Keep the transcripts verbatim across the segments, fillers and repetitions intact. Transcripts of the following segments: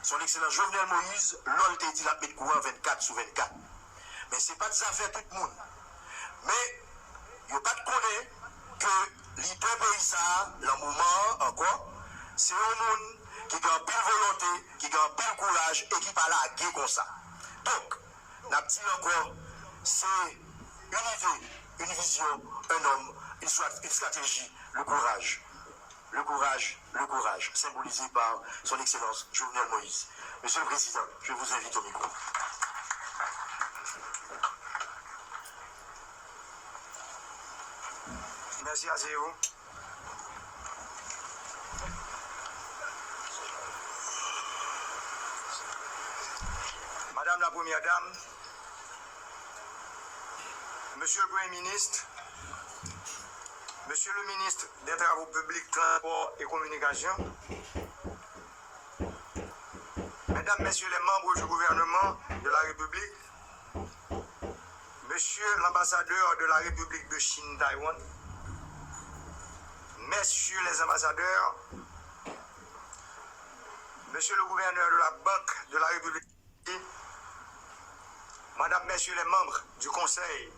Son Ekselans Jovenel Moïse, lò l te di l ap met kouran vennkat sou vennkat. Men se pa t zafè tout moun. Men yo pa t konnen ke lidè peyi sa a, nan moman an ankò, se yon moun ki gen anpil volonte, ki gen anpil kouraj e ki pa lage konsa. Donk, n ap di l ankò, se une idée, une vision, un homme, une stra-, une stratégie, le courage. Le courage, le courage, symbolisé par son Excellence Jovenel Moïse. Monsieur le Président, je vous invite au micro. Mèsi, aseye w. Madame la Première Dame, Monsieur le Premier ministre, Monsieur le ministre des Travaux publics, Transports et Communications, Mesdames, Messieurs les membres du gouvernement de la République, Monsieur l'ambassadeur de la République de Chine, Taïwan, Messieurs les ambassadeurs, Monsieur le gouverneur de la Banque de la République, Madame, Messieurs les membres du Conseil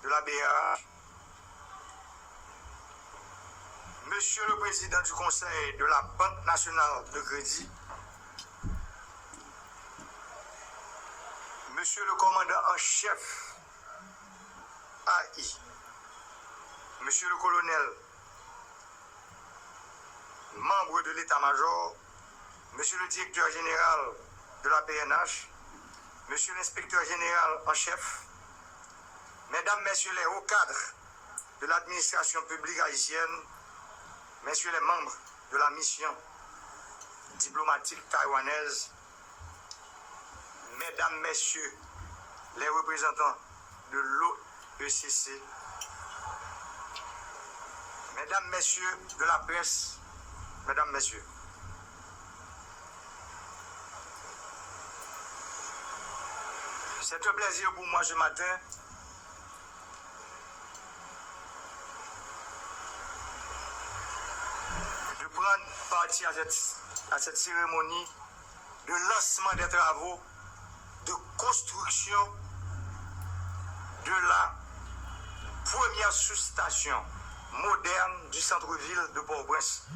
de la B R A, Monsieur le Président du Conseil de la Banque Nationale de Crédit, Monsieur le Commandant en Chef A I, Monsieur le Colonel membres de l'état-major, Monsieur le directeur général de la P N H, Monsieur l'inspecteur général en chef, Mesdames, Messieurs les hauts cadres de l'administration publique haïtienne, Messieurs les membres de la mission diplomatique taïwanaise, Mesdames, Messieurs les représentants de l'O E C C, Mesdames, Messieurs de la presse, Mesdames, Messieurs, c'est un plaisir pour moi ce matin de prendre partie à cette, à cette cérémonie de lancement des travaux de construction de la première sous-station moderne du centre-ville de Port-au-Prince.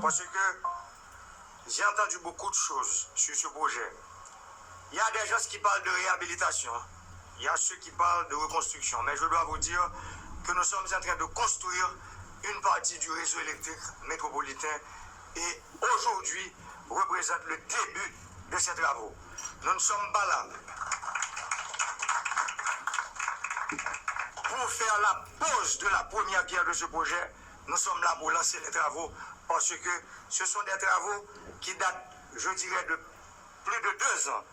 Parce que j'ai entendu beaucoup de choses sur ce projet. Il y a des gens qui parlent de réhabilitation, il y a ceux qui parlent de reconstruction, mais je dois vous dire que nous sommes en train de construire une partie du réseau électrique métropolitain et aujourd'hui représente le début de ces travaux. Nous ne sommes pas là pour faire la pose de la première pierre de ce projet. Nous sommes là pour lancer les travaux parce que ce sont des travaux qui datent, je dirais, de plus de deux ans.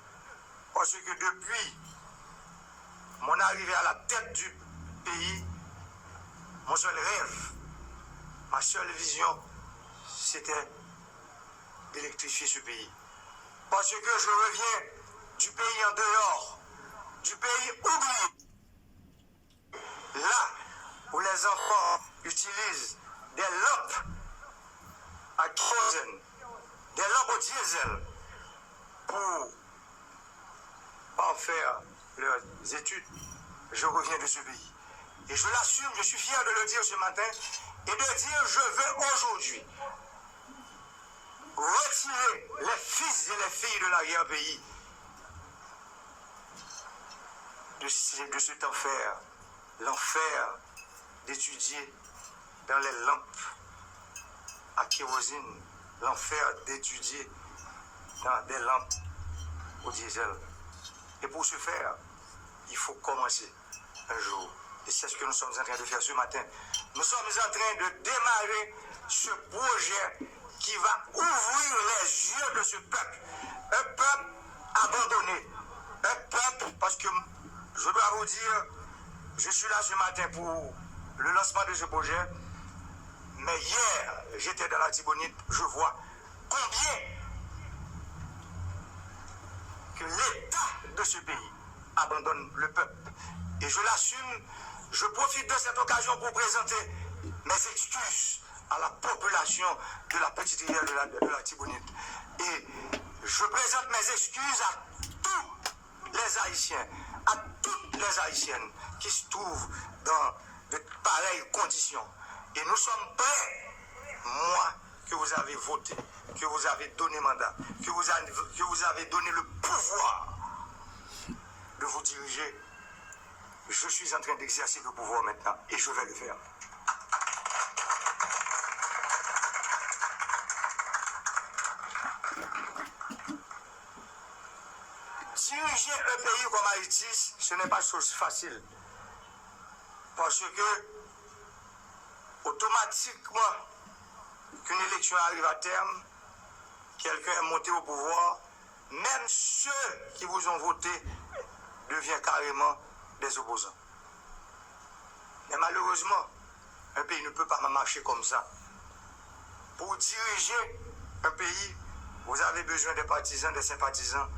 Parce que depuis mon arrivée à la tête du pays, mon seul rêve, ma seule vision, c'était d'électrifier ce pays. Parce que je reviens du pays en dehors, du pays oublié, là où les enfants utilisent des lampes à kérosène, des lampes au diesel pour en faire leurs études, je reviens de ce pays. Et je l'assume, je suis fier de le dire ce matin et de dire je veux aujourd'hui retirer les fils et les filles de l'arrière-pays de, ce- de cet enfer, l'enfer d'étudier dans les lampes à kérosène, l'enfer d'étudier dans des lampes au diesel. Et pour ce faire, il faut commencer un jour. Et c'est ce que nous sommes en train de faire ce matin. Nous sommes en train de démarrer ce projet qui va ouvrir les yeux de ce peuple. Un peuple abandonné. Un peuple, parce que je dois vous dire, je suis là ce matin pour le lancement de ce projet, mais hier, j'étais dans l'Artibonite, je vois combien que l'État de ce pays abandonne le peuple. Et je l'assume, je profite de cette occasion pour présenter mes excuses à la population de la petite rivière de la, de l'Artibonite. Et Je présente mes excuses à tous les Haïtiens, à toutes les Haïtiennes qui se trouvent dans de pareilles conditions. Et nous sommes prêts, moi, que vous avez voté, que vous avez donné mandat, que vous avez, que vous avez donné le pouvoir de vous diriger, je suis en train d'exercer le pouvoir maintenant et je vais le faire. Diriger un pays comme Haïti, ce n'est pas chose facile. Parce que, automatiquement, qu'une élection arrive à terme, quelqu'un est monté au pouvoir, même ceux qui vous ont voté deviennent carrément des opposants. Mais malheureusement, un pays ne peut pas marcher comme ça. Pour diriger un pays, vous avez besoin des partisans, des sympathisants,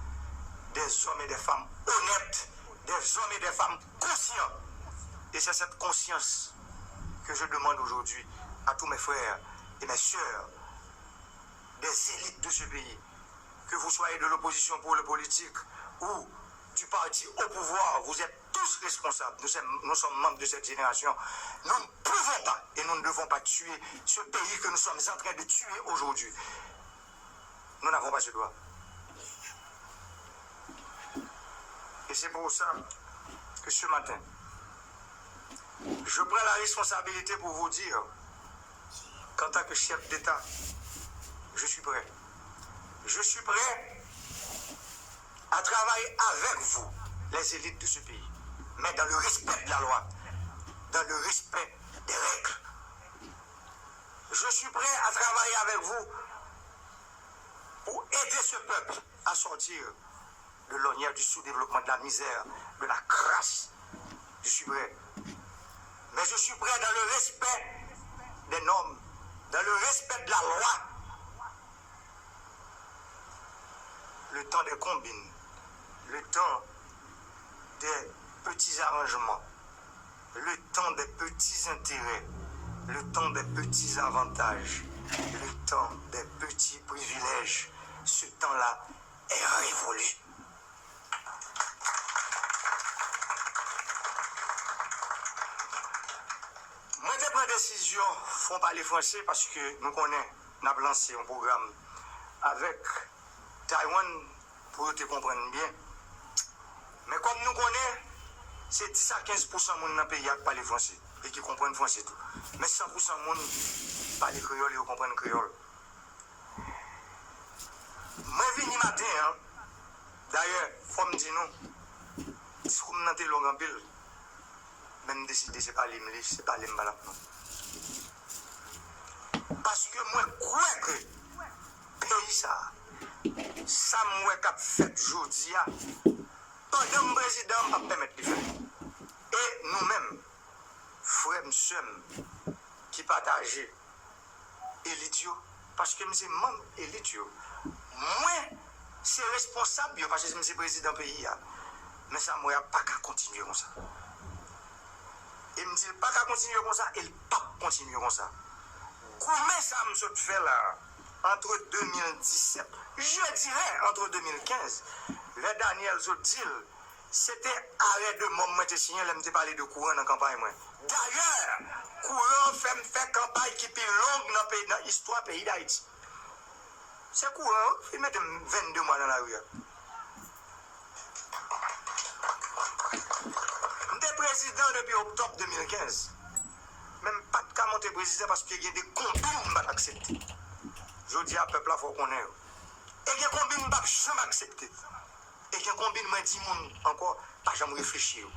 des hommes et des femmes honnêtes, des hommes et des femmes conscients. Et c'est cette conscience que je demande aujourd'hui à tous mes frères et mes sœurs, des élites de ce pays. Que vous soyez de l'opposition pour le politique ou du parti au pouvoir, vous êtes tous responsables. Nous sommes, nous sommes membres de cette génération. Nous ne pouvons pas et nous ne devons pas tuer ce pays que nous sommes en train de tuer aujourd'hui. Nous n'avons pas ce droit. Et c'est pour ça que ce matin, je prends la responsabilité pour vous dire qu'en tant que chef d'État, je suis prêt. Je suis prêt à travailler avec vous, les élites de ce pays, mais dans le respect de la loi, dans le respect des règles. Je suis prêt à travailler avec vous pour aider ce peuple à sortir de l'ornière du sous-développement, de la misère, de la crasse. Je suis prêt. Mais je suis prêt dans le respect des normes, dans le respect de la loi. Le temps des combines, le temps des petits arrangements, le temps des petits intérêts, le temps des petits avantages, le temps des petits privilèges, ce temps-là est révolu. Mwen te pran desizyon fon pale franse paske nou konnen n ap lanse yon pwogram avèk Taiwan pou yo te konprann byen. Men kòm nou konnen, se dis a kenz pousan moun nan peyi a k pale franse e ki konprann franse tou. Men san pousan moun pale kreyòl e yo konprann kreyòl. Mwen vini maten an, dayè, fò m di nou, diskou m nan te long anpil, men m deside se pale m li, se pale m pa l ap non. Paske mwen kwè ke peyi sa a, sa m wè k ap fèt jodi a, pandan m prezidan, m p ap pèmèt li fèt. E nou menm, frè m, sè m, ki pataje elit yo, paske m se manm elit yo. Mwen se responsab yo, paske m se prezidan peyi a. Men sa m wè a pa ka kontinye konsa. E m di l pa ka kontinye konsa, e l p ap kontinye konsa. Goumen sa m sot fè la, entre de mil disèt, je dirais entre de mil kenz, lè Daniel sot di l, se te arè de mò m mwen te siyen lè m te pale de kouran nan kanpay mwen. Dayè, kouran fè m fè kanpay ki pi long nan peyi, nan istwa peyi Dayiti. Se kouran wi ki mete m venn de mwa nan lari a. M te prezidan depi oktòb de mil kenz. Men m pa t ka monte prezidan paske gen de konbin m pa t aksepte. Jodi a, pèp la, fò w konnen yo. E gen konbin m p ap janm aksepte. E gen konbin mwen di moun ankò pa janm reflechi yo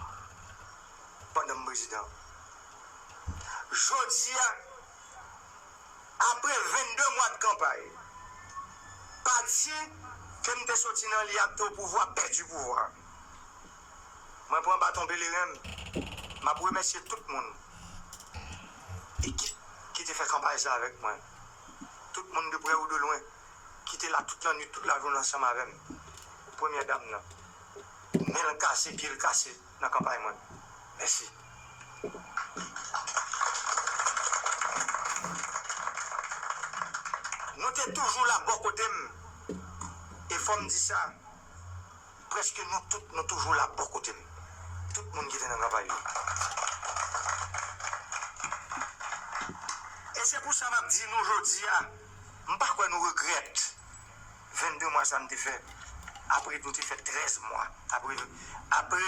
pandan m prezidan. Jodi a, apre vennde mwa de kanpay, pati ke m te soti nan li a k te o pouvwa pèdi pouvwa. Mwen pran baton peleren m, m ap remèsye tout moun e ki, ki te fè kanpay sa avèk mwen. Tout moun de prè ou de lwen ki te la tout lannwit, tout lajounen ansanm avè m. Premyè dam nan, men l kase, pye l kase nan kanpay mwen. Mèsi. Nou te toujou la bò kote m e Fò m di sa, prèske nou tout, nou toujou la bò kote m. Tout moun ki te nan kanpay yo. E se pou sa m ap di nou jodi a, m pa kwè nou regrèt vennde mwa sa n te fè. Apre nou te fè trèz mwa. Apre, apre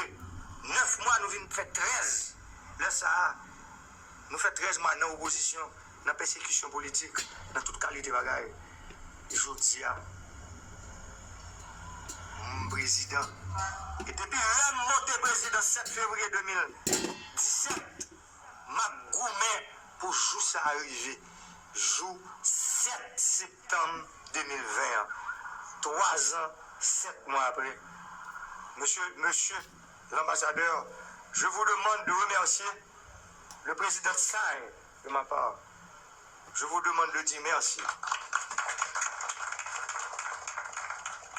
nèf mwa, nou vin fè trèz. Lè sa a, nou fè trèz mwa nan opozisyon, nan pèsekisyon politik, nan tout kalite bagay. Jodi a, m prezidan. E depi lè m monte prezidan sèt fevriye de mil disèt, m ap goumen pou jou sa a rive. Jou sèt septanm de mil ven an. Twa zan, sèt mwa apre. Mesye, mesye l'ambassadeur, je vous demande de remercier le président Tsai de ma part. Je vous demande de dire merci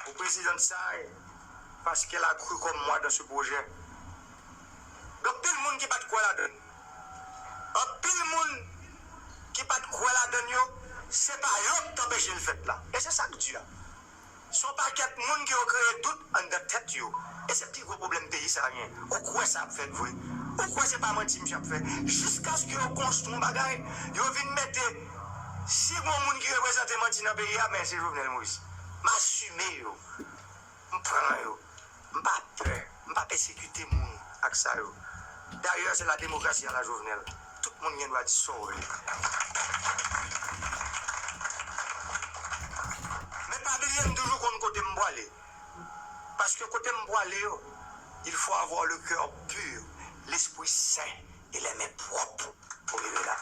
au président Tsai parce qu'elle a cru comme moi dans ce projet. Gen anpil moun ki pa t kwè ladann. Anpil moun ki pa t kwè ladann yo, se pa yo ki t anpeche l fèt la. E se sa k di a. Se yon pakèt moun ki yo kreye dout anndan tèt yo. E se pi gwo pwoblèm peyi sa a gen. Ou kwè sa ap fèt vre? Ou kwè se pa manti misye ap fè? Jiskaske yo konstwi yon bagay, yo vin mete, si gon moun ki reprezante manti nan peyi a, men se Jovenel Moïse. M asime yo. M pran yo. M pa pè. M pa pèsekite moun ak sa yo. Dayè, se la demokrasi a la Jovenel. Tout moun gen dwa di sa w vle. Men pa bliye m toujou konn kote m pwale. Paske kote m pwale yo, il faut avoir le cœur pur, l'esprit saint et les mains propres pou rive la.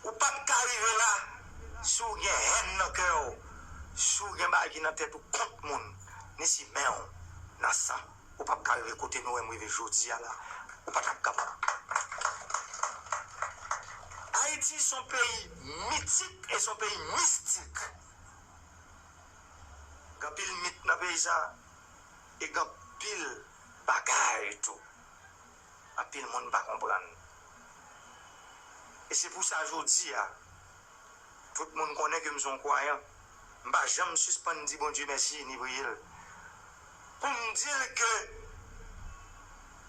Ou p ap ka rive la si w gen hèn nan kè w, si w gen bagay ki nan tèt ou kont moun, ni si men w nan san. Ou p ap ka rive kote nou wè m rive jodi a la. Ou pa t ap kapab. Ayiti se yon peyi mitik e se yon peyi mistik. Gen anpil mit nan peyi sa a, e gen anpil bagay tou. Anpil moun pa konprann. E se pou sa jodi a, tout moun konnen ke m se yon kwayan. M pa janm sispann di Bondye mèsi ni priye l. Pou m di l ke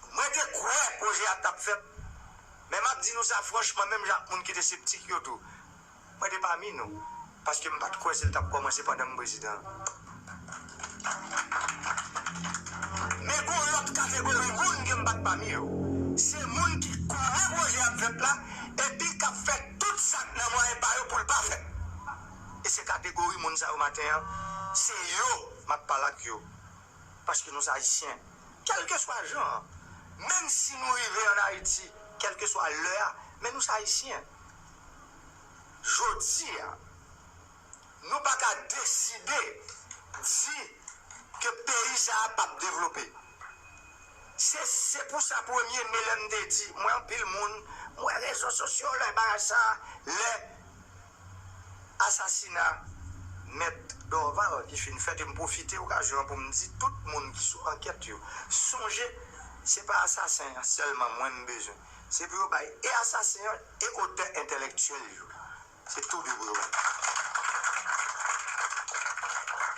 mwen te kwè pwojè a t ap fèt. Men m ap di nou sa franchman, menm jan ak moun ki te septik yo tou. Mwen te pami nou, paske m pa t kwè si l t ap kòmanse pandan m prezidan. Men gon lòt kategori moun ke m pa t pami yo. Se moun ki konnen pwojè ap fèt la, epi k ap fè tout sa k nan mwayen pa yo pou l pa fèt. E se kategori moun sa yo maten an, se yo m ap pale ak yo. Paske nou se Ayisyen. Kèlkeswa jan an, menm si nou rive ann Ayiti, kèlkeswa lè a, men nou se Ayisyen. Jodi a, nou pa ka deside di ke peyi sa a p ap devlope. Se, se pou sa premye me lè m te di, m wè anpil moun, m wè rezo sosyo, lè bagay sa, lè asasina Mèt Dorval ki fin fèt, e m pwofite okazyon an pou m di tout moun ki sou ankèt yo, sonje, se pa asasen an sèlman mwen m bezwen. Se pou yo bay e asasen an e otè entèlektyèl yo. Se tou de pou yo bay.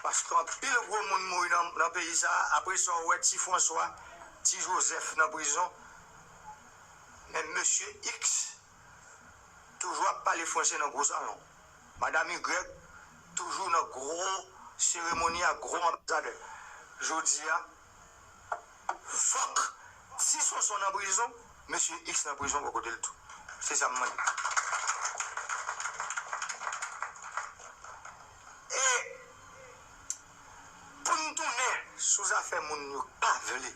Paske anpil gwo moun mouri nan, nan peyi sa a. Apre sa, w wè Ti Franswa, Ti Jozèf nan prizon. Men mesye X toujou ap pale franse nan gwo salon. Madanm Y toujou nan gwo seremoni ak gwo anbasadè. Jodi a, fòk Ti Sonson nan prizon, mesye X nan prizon bò kote l tou. Se sa m mande. E pou n tounen sou zafè moun yo pa vle,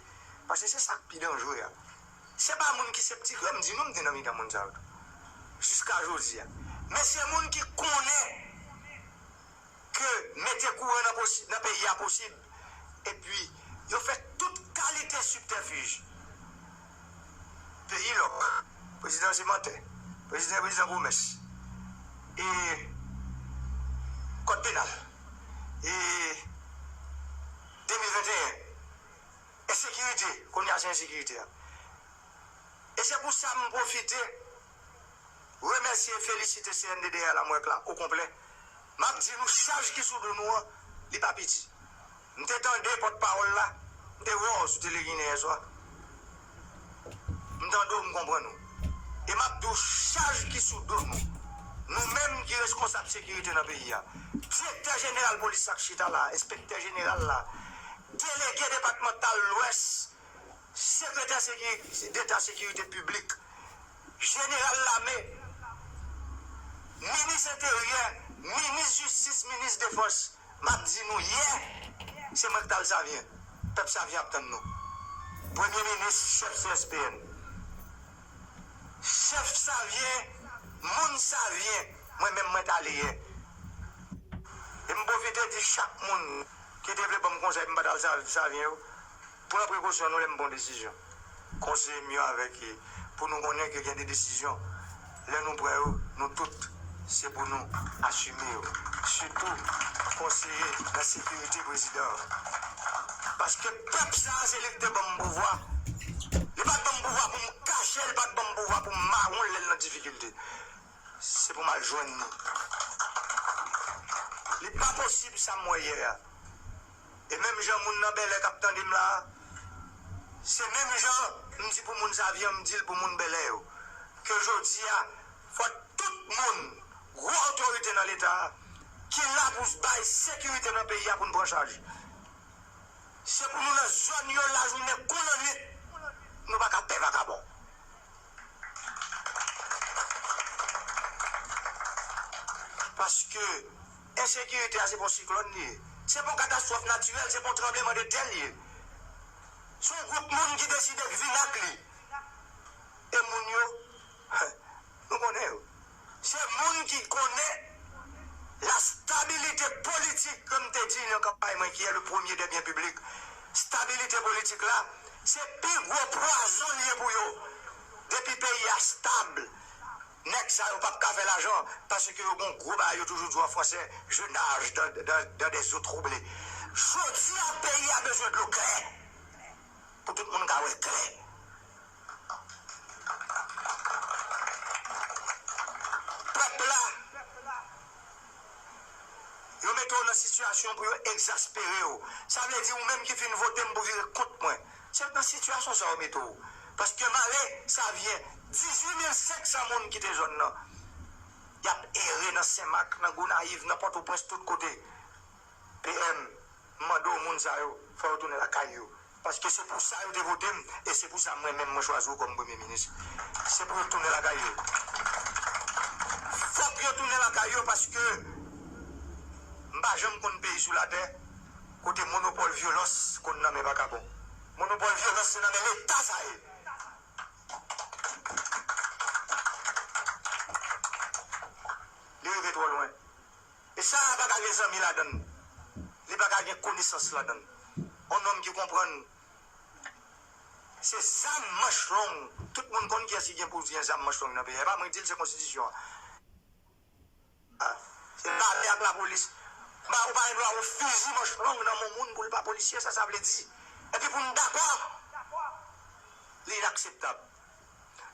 paske se sa k pi danjre a. Se pa moun ki septik yo, m di nou, m te nan mitan moun sa yo tou. Jiska jodi a. Men se moun ki konnen ke mete kouran nan posi-, nan peyi a posib. Epi, yo fè tout kalite sibtèfij. Peyi lòk. Prezidan se mantè. Prezidan, prezidan pwomès. E kòd penal. E de mil venteyen. Ensekirite. Kounye a se ensekirite a. E se pou sa m pwofite remèsye e felisite C N D D A la, M W E C la, okonplè. M ap di nou, chaj ki sou do nou an, li pa piti. M te tande pòtpawòl la, m te wè w sou Tele Ginen yè swa. M tande w, m konprann ou. E m ap di w, chaj ki sou do nou, nou menm ki reskonsab sekirite nan peyi a, direktè jeneral polis la k chita la, enspektè jeneral la, delege depatmantal Lwès, sekretè seki-, deta sekirite piblik, jeneral lame, minis enteryè, minis jistis, minis defans, m ap di nou yè, se mwen k t al Savyen. Pèp Savyen ap tann nou. Premye minis, chèf C S P N. Chèf Savyen, moun Savyen, mwen menm mwen t ale yè. E m pwofite di chak moun ki te vle ban m konsèy pou m pa t al Sa-, Savyen yo, pran prekosyon nou lè m pran desizyon. Konseye m yo avèk, e, pou nou konnen ke gen de desizyon, lè nou pran yo, nou tout, se pou nou asime yo. Sitou, konseye nan sekirite prezidan an. Paske pèp sa a, se li ki te ban m pouvwa. Li pa t ban m pouvwa pou m kache, li pa t ban m pouvwa pou m mawon l lè l nan difikilte. Se pou m al jwenn li. Li pa posib sa m wè yè a. E menm jan moun nan Bèlè k ap tande m la a, se menm jan m di pou moun Savyen, m di l pou moun Bèlè yo. Ke jodi a, fò tout moun, gwo otorite nan Leta a, ki la pou bay sekirite nan peyi a pou n pran chaj. Se pou nou nan zòn yo lajounen kou lannwit. Nou pa ka pè vakabon. Paske ensekirite a se pa yon siklòn li ye. Se pa yon katastwòf natirèl, se pa yon tranblemanntè li ye. Se yon gwoup moun ki deside k vin ak li. E moun yo, nou konnen yo. Se moun ki konnen la stabilité politique, ke m te di nan kanpay mwen, qui est le premier des biens publics. Stabilité politique la, se pi gwo pwazon li ye pou yo. Depi peyi a stab, nèg sa yo p ap ka fè lajan, paske yo gon gwo bagay, yo toujou di w an fransè, je nage dans, dans, dans des eaux troublées. Jodi a, peyi a bezwen dlo klè, pou tout moun ka wè klè. Pèp la, yo mete w nan sitiyasyon pou yo egzaspere w. Sa vle di ou menm ki fin vote m pou vire kont mwen. Se nan sitiyasyon sa yo mete w. Paske m ale Savyen, dizuit mil senk san moun kite zòn nan. Y ap ere nan Senmak, nan Gonayiv, nan Pòtoprens, tout kote. P M, m mande w moun sa yo, fò yo tounen lakay yo. Paske se pou sa yo te vote m, e se pou sa mwen menm mwen chwazi w kòm premye minis. Se pou yo tounen lakay yo. Fòk yo tounen lakay yo paske m pa janm konn peyi sou latè kote monopòl vyolans konn nan men vakabon. Monopòl vyolans se nan men Leta sa ye. Li rive twò lwen. E sa a pa ka gen zanmi ladan l. Li pa ka gen konesans ladan l. Yon nonm ki konprann se zam manch long. Tout moun konn kiyès ki gen pou gen zam manch long nan peyi a. E pa mwen k di l, se konstitisyon an. A, se lame ak lapolis. Ba, ou pa gen dwa yon fizi manch long nan men yon moun pou l pa polisye, sa sa vle di. Epi pou n dakò, li inakseptab.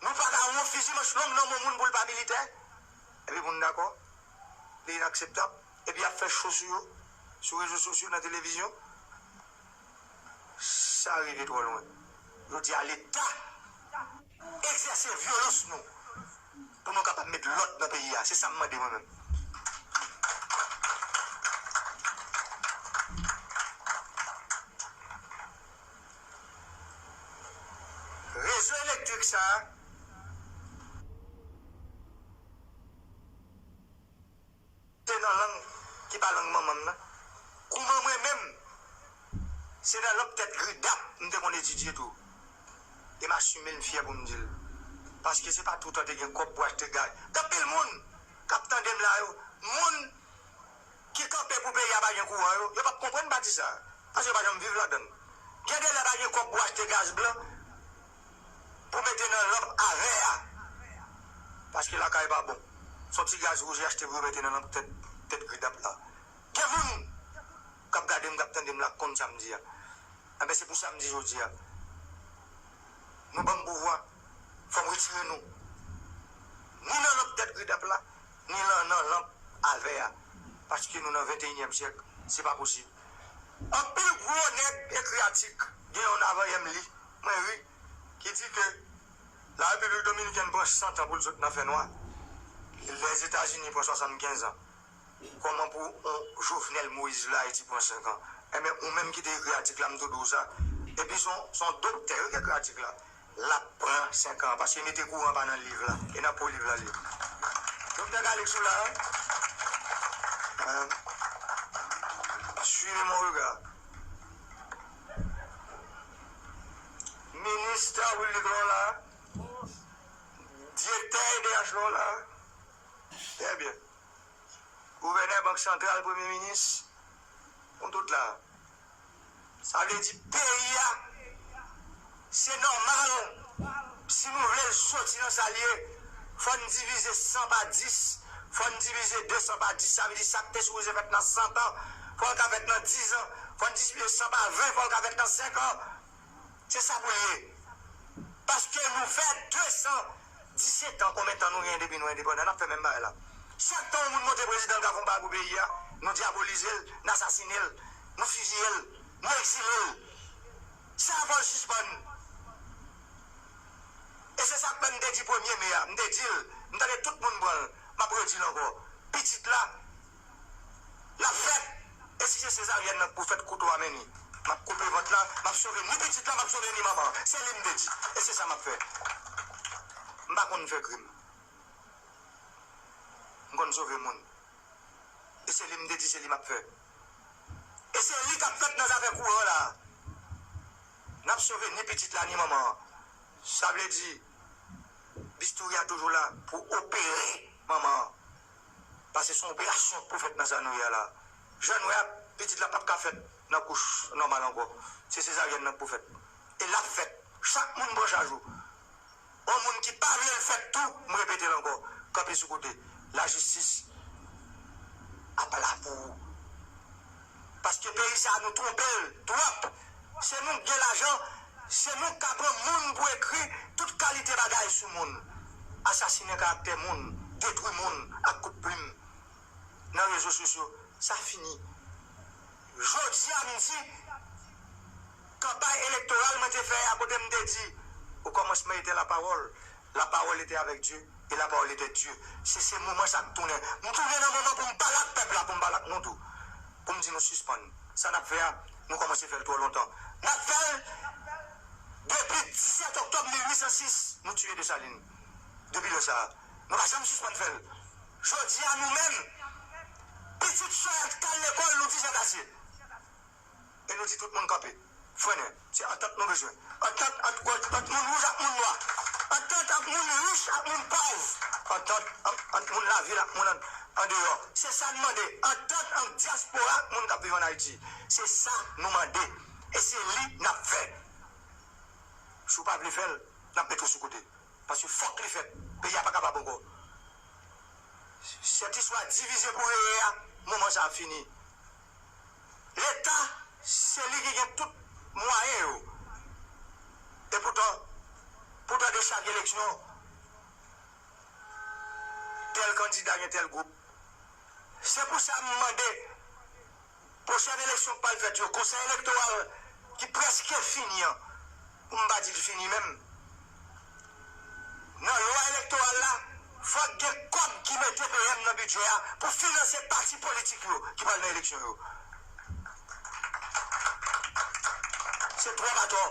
Nou pa ka yon fizi manch long nan men yon moun pou l pa militè. Epi pou n dakò, li inakseptab. Epi y ap fè cho sou yo, sou rezo sosyo, nan televizyon. Sa rive twò lwen. Yo di a Leta egzèse vyolans nou pou nou kapab met lòd nan peyi a. Se sa m mande mwen menm. Rezo elektrik sa a, se nan lang ki pa lang manman m nan. Kouman mwen menm, se nan lanp tèt gridap m te konn etidye tou. E m asime l, m fyè pou m di l. Paske se pa toutan te gen kòb pou achte gaz. Gen anpil moun k ap tande m la yo, moun ki kanpe pou peyi a pa gen kouran yo, yo p ap konprann pati sa a. Paske yo pa janm viv ladan l. Gen de lè pa gen kòb pou achte gaz blan pou mete nan lanp a vè a. Paske lakay pa bon. Se yon ti gaz wouj y achte pou yo mete nan lanp tèt, tèt gridap la. Gen moun k ap gade m, k ap tande m la, k konn sa m di a. Enben, se pou sa m di jodi a, nou ban m pouvwa, fò m retire nou. ni nan lanp tèt Gridap la, ni nan, nan lanp Alvè a. Paske nou nan venteyinyèm syèk, se pa posib. Anpil gwo nèg ekri atik, gen youn avan yè m li, mwen ri, ki di ke Larepiblik Dominikèn pran san tan pou l sot nan fènwa, Lèzetazini pran swasannkenz an. Kòman pou on Jovenel Moïse vle Ayiti pran senk an? Enben, ou menm ki te ekri atik la, m tou di w sa. Epi se on, se on doktè, wi, ki ekri atik la. L ap pran senk an, paske mete kouran pa nan liv la, e nan po liv la li ye. Doktè Calixte ou la, hein? Hein? Suivez mon regard. Minis Willy Clon la, direktè E D H Clon la. Très bien. Gouvènè Bank Santral, Premye Minis, nou tout la. Sa vle di peyi a, se nòmal, si nou vle l soti nan sa l ye, fò n divize san pa dis, fò n divize de san pa dis, sa vle di sa k te sipoze fèt nan san tan, fò l ka fèt nan diz an, fò n divize san pa ven, fò l ka fèt nan senk an. Se sa pou l ye. Paske nou fè de san disèt an, konbyen tan nou gen depi nou endepandan, n ap fè menm bagay la. Chak tan yon moun monte prezidan, l ka fè yon bagay pou peyi a, nou dyabolize l, n asasine l, nou fiziye l, nou egzile l. Sa fò l sispann. E se sa k fè m te di premye me a, m te di l, m tande tout moun pran l, m ap redi l ankò. Pitit la, l ap fèt. E si se sezaryèn nan k pou fèt, kouto a men li. M ap koupe vant la, m ap sove ni pitit la, m ap sove ni manman an. Se li m te di. E se sa m ap fè. M pa konn fè krim. M konn sove moun. E se li m te di, se li m ap fè. E se li k ap fèt nan zafè kouran la. N ap sove ni pitit la, ni manman an. Sa vle di, bistouri a toujou la pou opere manman an. Paske se yon operasyon k pou fèt nan sa nou ye a la. Jan nou wè a, pitit la p ap ka fèt nan kouch nòmal ankò. Se sezaryèn nan k pou fèt. E l ap fèt. Chak moun pran chaj ou. Yon moun ki pa vle l fèt tou, m repete l ankò, kanpe sou kote. Lajistis ap la pou ou. Paske peyi sa a, nou twonpe l twòp. Se nou k gen lajan, se nou k ka pran moun pou ekri tout kalite bagay sou moun. Asasinen karaktè moun, detwi moun ak kout plim nan rezo sosyo, sa fini. Jodi a, m di, kanpay elektoral mwen te fè a, kote m te di, au commencement était la parole, la parole était avec Dieu, et la parole était Dieu. Se, se moman sa k tounen. M tounen nan moman pou m pale ak pèp la, pou m pale ak nou tou. Pou m di nou sispann. Sa n ap fè a, nou kòmanse fè l twò lontan. N ap fè l depi disèt oktòb mil uit san sis, nou tiye Desalin. Depi lè sa a, nou pa janm sispann fè l. Jodi a, nou menm, pitit Sorèl k al lekòl, nou di jan kase. E nou di tout moun kanpe. Frennen. Se antant nou bezwen. Antant ant, ant moun wouj ak moun nwa. Antant ant moun rich ak moun pòv. Antant ant, ant moun lavil ak moun an, andeyò. Se sa n mande. Antant ant dyaspora ak moun k ap viv ann Ayiti. Se sa nou mande. E se li n ap fè. Si w pa vle fè l, n ap mete w sou kote. Paske fòk li fèt. Peyi a pa kapab ankò. Sèt istwa divize pou reye a, moman sa a fini. Leta, se li ki gen tout mwayen yo. E poutan, poutan de chak eleksyon, tèl kandida gen tèl gwoup. Se pou sa m mande pwochèn eleksyon k pral fèt yo, konsèy elektoral ki prèske fini an, pou m pa di l fini menm, nan lwa elektoral la, fòk gen kòb ki mete P M nan bidjè a pou finanse pati politik yo ki pral nan eleksyon yo. Se twòp atò.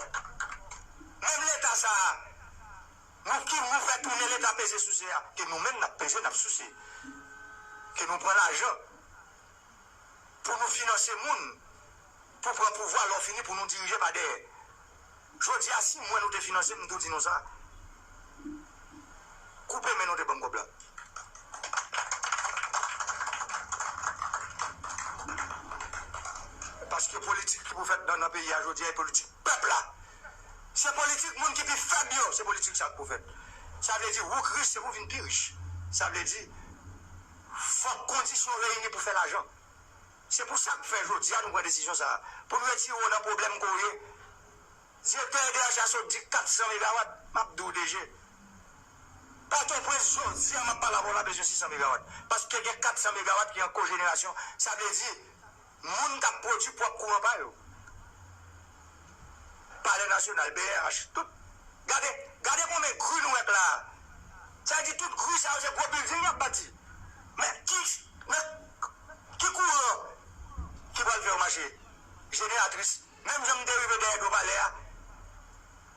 Menm Leta sa a, nou ki nou fè tounen Leta peze souse a, ke nou menm n ap peze, n ap souse. Ke nou pran lajan pou nou finanse moun, pou pran pouvwa, lè w fini pou nou dirije pa dèyè. Jodi a, si m wè nou te finanse m, m tou di nou sa, koupe men nou te ban m kòb la. Paske politik ki pou fèt nan, nan peyi a jodi a, e politik pèp la. Se politik moun ki pi fèb yo, se politik sa k pou fèt. Sa vle di, wouk rich, se pou vin pi rich. Sa vle di, fòk kondisyon reyini pou fè lajan. Se pou sa k fè jodi a nou pran desizyon sa a. Pou n retire w nan pwoblèm ke w ye. Direktè E D H a sot di kat san megawat, m ap di w D G. Pòtoprens, jodi a, m ap pale avè w la, bezwen sis san megawat. Paske gen kat san megawat ki an kojenerasyon. Sa vle di, moun k ap pwodui pwòp kouran pa yo. Palè Nasyonal, B R H, tout. Gade, gade konbyen gri nou wè k la a. Sa vle di, tout gri sa yo, se gwo bilding y ap bati. Men ki, men ki kouran ki pral fè yo mache? Jeneratris. Menm jan m te rive dèyè do palè a,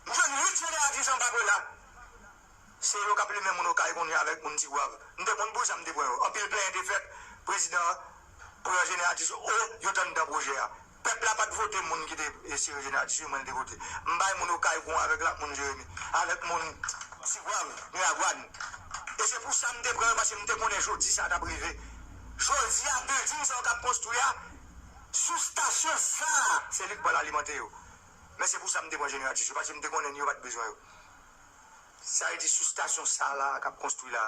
m jwenn uit jeneratris anba pwe la. Se yo k ap limen moun Okay kounye a avèk moun Tigwav. M te konn pou sa m te pran yo. Anpil plenyen te fèt, prezidan an pran jeneratris yo, o, yo t anndan pwojè a. Pèp la pa t vote moun ki te, e, sere jeneratris yo, mwen l te vote. M bay moun Okay kounye a avèk lòt moun Jeremi, avèk moun Tigwav, Miragwàn. E se pou sa m te pran yo, paske m te konnen jodi sa t ap rive. Jodi a, bilding sa yo k ap konstwi a, sou stasyon sa a, se li k pral alimante yo. Men se pou sa m te pran jeneratris yo, paske m te konnen yo pa t bezwen yo. Sa vle di sou stasyon sa la k ap konstwi la,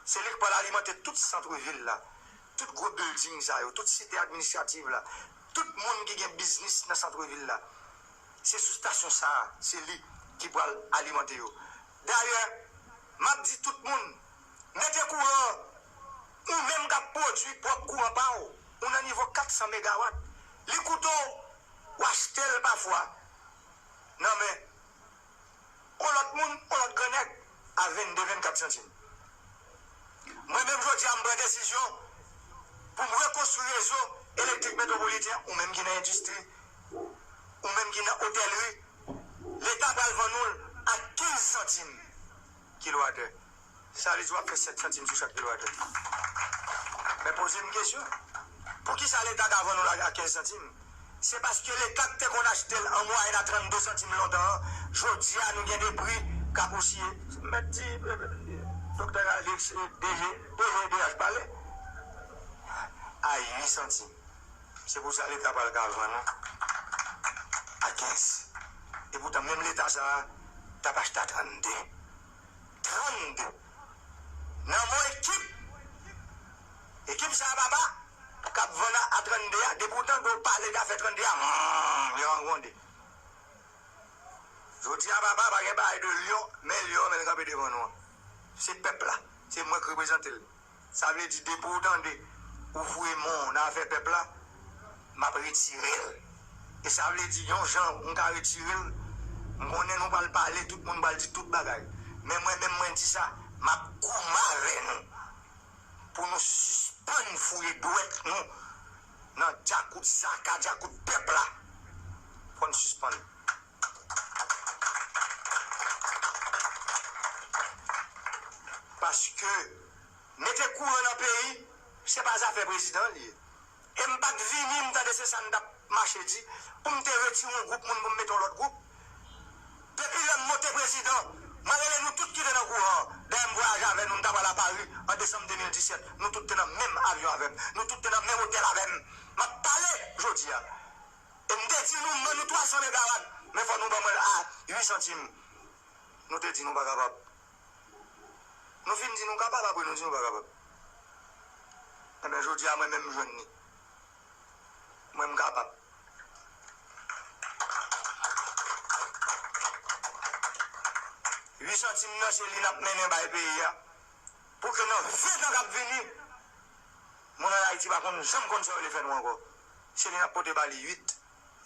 se li k pral alimante tout sant vil la, tout gwo bilding sa yo, tout site administrativ la, tout moun ki gen biznis nan sant vil la. Se sou stasyon sa a, se li ki pral alimante yo. Dayè, m ap di tout moun, mete kouran, ou menm k ap pwodui pwòp kouran pa w, ou nan nivo kat san megawat. Li koute w, w achte l pafwa nan men yon lòt moun, yon lòt grannèg, a vennde, vennkat santim. Mwen menm, jodi a, m pran desizyon pou m rekonstwi rezo elektrik metwopoliten, ou menm ki nan endistri, ou menm ki nan otèlri, Leta pral vann ou l a kenz santim kilowatè. Sa vle di w ap fè sèt santim sou chak kilowatè. Men poze m kesyon, poukisa Leta ka vann ou l a kenz santim? Se paske Leta k te konn achte l an mwayèn a trannde santim lontan an, jodi a nou gen de pri k ap osiye. Mèt di, doktè Alex, DG, DG DH pale, a uit santim. Se pou sa Leta pral ka vann ou a kenz. E poutan, menm Leta sa a t ap achte a trannde. Trannde. Nan men ekip. Ekip sa a, papa, k ap vann a, a trannde a, depi w tande w pale d afè trannde a, hmm, yo angwonde. Jodi a, papa, pa gen bagay de lyon, men lyon, men l kanpe devan nou an. Se pèp la. Se mwen k reprezante l. Sa vle di, depi w tande ou foure men w nan afè pèp la, m ap retire l. E sa vle di, yon jan m ka retire l, m konnen nou pral pale, tout moun pral di tout bagay. Men mwen menm, mwen di sa, m ap goumen avè nou pou nou sispann fouye dwèt nou nan djakout zaka, djakout pèp la. Fò n sispann. Paske mete kouran nan peyi, se pa zafè prezidan li ye. E m pa t vini, m tande se sa n t ap mache di, pou m te retire yon gwoup moun pou m mete yon lòt gwoup. Depi lè m monte prezidan, mwen rele nou tout ki te nan kouran an. Dayè, m vwayaje avè nou, m t ap al a Pari an desanm de mil disèt. Nou tout te nan menm avyon avè m. Nou tout te nan menm otèl avè m. M ap pale jodi a. E m te di nou, m ban nou twa san megawat, men fò nou ban mwen l a uit santim. Nou te di nou pa kapab. Nou fin di nou kapab, apre nou di nou pa kapab. Ebyen, jodi a, mwen menm, m jwenn li. Mwen, m kapab. Uit santim nan, se li n ap mennen bay peyi a. Pou ke nan ven tan k ap vini, moun ann Ayiti pa konn janm konn sa yo vle fè nou ankò. Se li n ap pote ba li uit.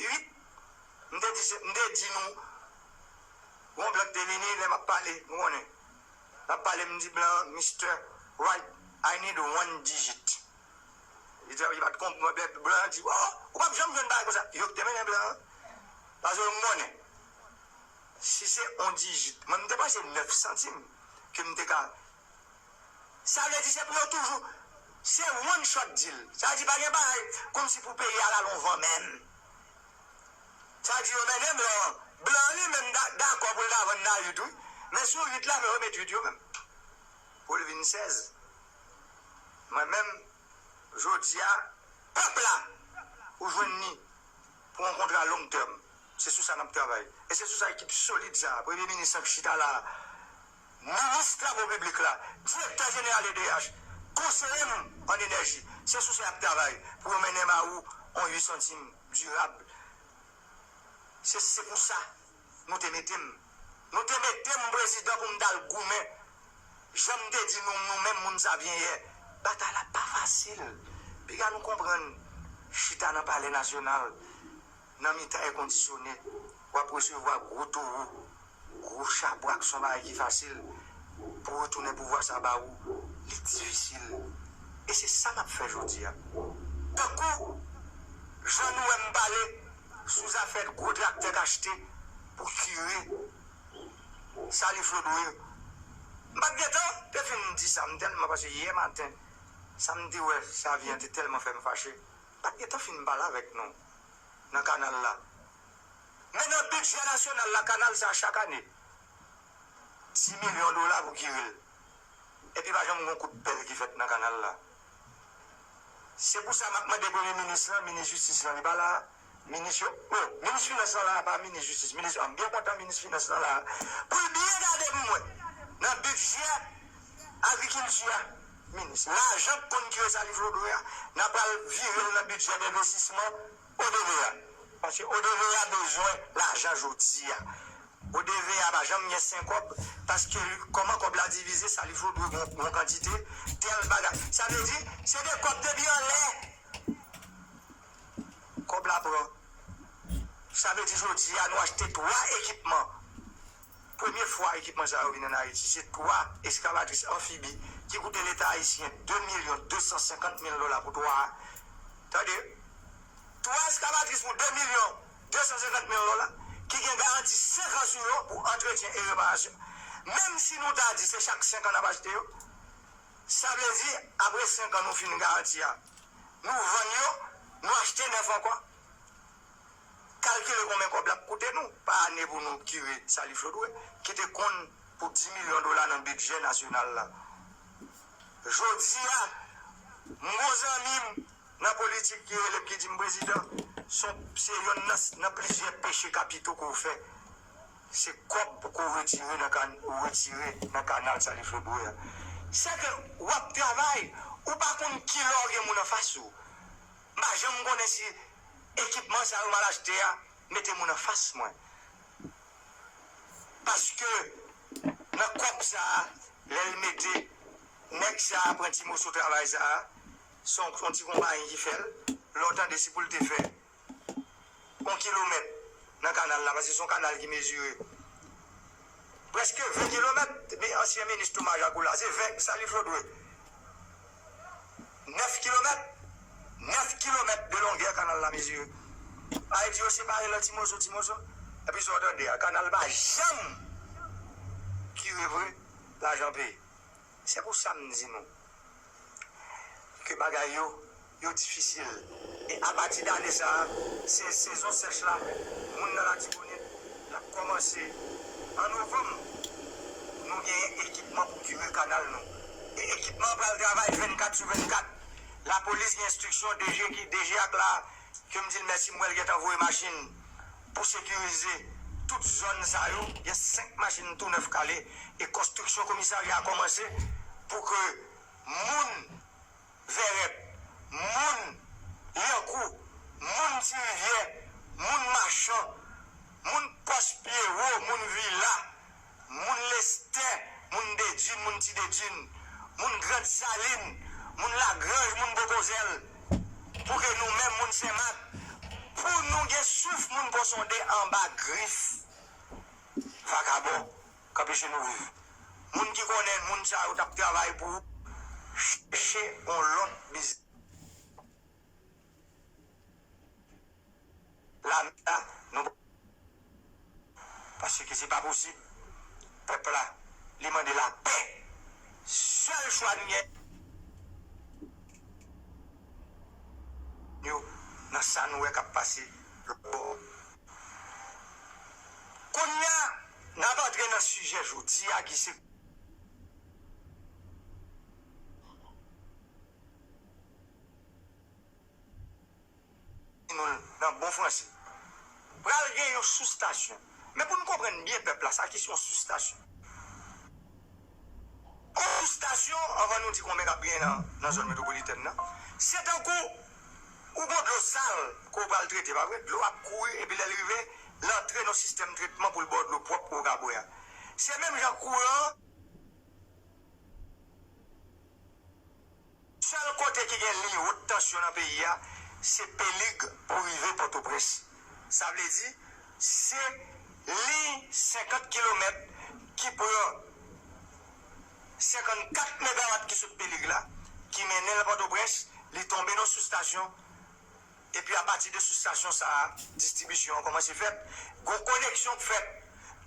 Uit. M te di, se- m te di nou, gon blan ki te vini, lè m ap pale, nou konnen. M ap pale, m di blan an, Mister Wright, I need one digit. Li di, li pa t konprann, blan an di, oh, ou p ap janm jwenn bagay konsa. Yo ki te mennen blan an. Paske yo m konnen. Si se yon dijit, mwen, m te panse nèf santim ke m te ka. Sa vle di se pou yo toujou, se one shot deal. Sa vle di pa gen bagay kòmsi pou peyi a al al yon van menm. Sa vle di yo mennen blan an. Blan an li menm da- dakò pou l ta vann nan uit, wi. Men sou uit la, men yo met uit yo menm. Pou l vin sèz. Mwen menm, jodi a, pèp la, ou jwenn li pou yon kontra long tèm. Se sou sa n ap travay. E se sou sa ekip solid sa a, premye minis lan k chita la a, minis travo piblik la, direktè jeneral E D H, konseye m an enèji, se sou sa y ap travay pou yo mennen ba ou yon uit santim dirab. Se, se pou sa nou te mete m. Nou te mete m prezidan pou m t al goumen Jan m te di nou, nou menm moun Savyen yè, batay la pa fasil. Piga nou konprann, chita nan Palè Nasyonal, nan mitan èkondisyone, w ap resevwa gwo towo, gwo chabrak, se yon bagay ki fasil. Pou retounen pouvwa sa ba ou, li difisil. E se sa m ap fè jodi a. Tankou jan nou wè m pale sou zafè gwo traktè k achte pou kire Salif Lodwe. M pa t gentan te fin di sa, m tèlman, paske yè maten, sa m te wè Savyen te tèlman fè m fache. M pa t gentan fin pale avèk nou nan kanal la. Men nan bidjè nasyonal la, kanal sa a, chak ane, dis milyon dola pou kire l. Epi pa janm gen yon kout pèl ki fèt nan kanal la. Se pou sa m ap mande premye minis lan, minis jistis lan, li pa la, minis yo, oh, minis finans lan la, pa minis jistis, minis, m byen kontan minis finans lan la, pou l byen gade pou mwen. Nan bidjè agrikilti a, minis, lajan k konn kire Salif Lodwe a, n a pral vire l nan bidjè envestisman O D V A. Paske O D V A bezwen lajan jodi a. O D V A pa janm gen senk kòb, paske kòman kòb la divize, Salif Lodwe gon, gon kantite, tèl bagay. Sa vle di, se de kòb depi anlè. Kòb la pran. Sa vle di jodi a, nou achte twa ekipman. Premye fwa ekipman sa yo vin ann Ayiti, se twa eskavatris anfibi ki koute Leta ayisyen de milyon de san senkant mil dola pou twa a. Tande, twa eskavatris pou de milyon de san senkant mil dola, ki gen garanti senk an sou yo pou antretyen e reparasyon. Menm si nou ta di se chak senk an n ap achte yo, sa vle di, apre senk an nou fin garanti a, nou vann yo, nou achte nèf ankò. Kalkile konbyen kòb l ap koute nou pa ane pou nou kire Salif Lodwe, ki te konn pou dis milyon dola nan bidjè nasyonal la. Jodi a, m gon zanmi m nan politik ki rele m, ki di m, "Prezidan, se yon, se yonn nan, nan plizyè peche kapito ke w fè, se kòb ke w retire nan kan-, ou retire nan kanal Salif Lodwe a." Sèke w ap travay, ou pa konn kilè w gen moun anfas ou. M pa janm konnen si ekipman sa yo m al achte a mete moun anfas mwen. Paske nan kòb sa a, lè l mete, nèg sa a pran ti moso travay sa a, se yon, se yon ti konpayi ki fè l, lè w tande si pou l te fè yon kilomèt nan kanal la, paske se yon kanal ki mezire prèske ven kilomèt, men ansyen minis Thomas Jacques la, se ven, Salif Lodwe. Nèf kilomèt, nèf kilomèt de longè kanal la mezire. Ayiti yo separe l an ti moso, ti moso. Epi sa w tande a, kanal pa janm kire vre, lajan peye. Se pou sa m di nou ke bagay yo, yo difisil. E apati de ane sa a, se sezon sèch la, moun nan Latibonit, l ap kòmanse an novanm. Nou genyen ekipman pou kire kanal nou. E ekipman an pral travay vennkat sou vennkat. Lapolis gen enstriksyon D G ki, D G ak la, ke m di l mèsi, m wè l gentan voye machin pou sekirize tout zòn sa yo. Gen senk machin tou nèf k ale e konstriksyon komisarya a kòmanse pou ke moun Vèrèt, moun Lyankou, moun Ti Rivyè, moun Machan, moun Pòs Pyewo, moun Vila, moun Lestè, moun Dedin, moun Ti Dedin, moun Grand Salin, moun Lagranj, moun Bokozèl, pou ke nou menm, moun Senmak, pou nou gen souf moun Pòsonde anba grif vakabon k anpeche nou viv. Moun ki konnen moun sa yo t ap travay pou chèche yon lòt biznis. Lame a, nou, paske se pa posib. Pèp la, li mande lapè. Sèl chwa n gen, yo, nan sa nou wè k ap pase lòtbò. Kounye a, n ap antre nan sijè jodi a ki se nou nan bon franse. Pral gen yon soustasyon. Men pou n konprann byen pèp la, sa ki se yon soustasyon. Yon soustasyon, anvan nou di konbyen k ap genyen nan, nan zòn metwopolitèn nan, se tankou ou gon dlo sal ke w pral trete, pa vre? Dlo ap kouri, epi lè l rive, l antre nan sistèm tretman pou l ba w dlo pwòp pou w ka bwè a. Se menm jan kouran Sèl kote ki gen liy wot tansyon nan peyi a, se Pelig pou rive Pòtoprens. Sa vle di, se liy senkant kilomèt ki pran senkannkat megawat ki sot Pelig la, ki mennen l Pòtoprens, li tonbe nan soustasyon, epi apati de soustasyon sa a, distribisyon an kòmanse fèt, gon koneksyon k fèt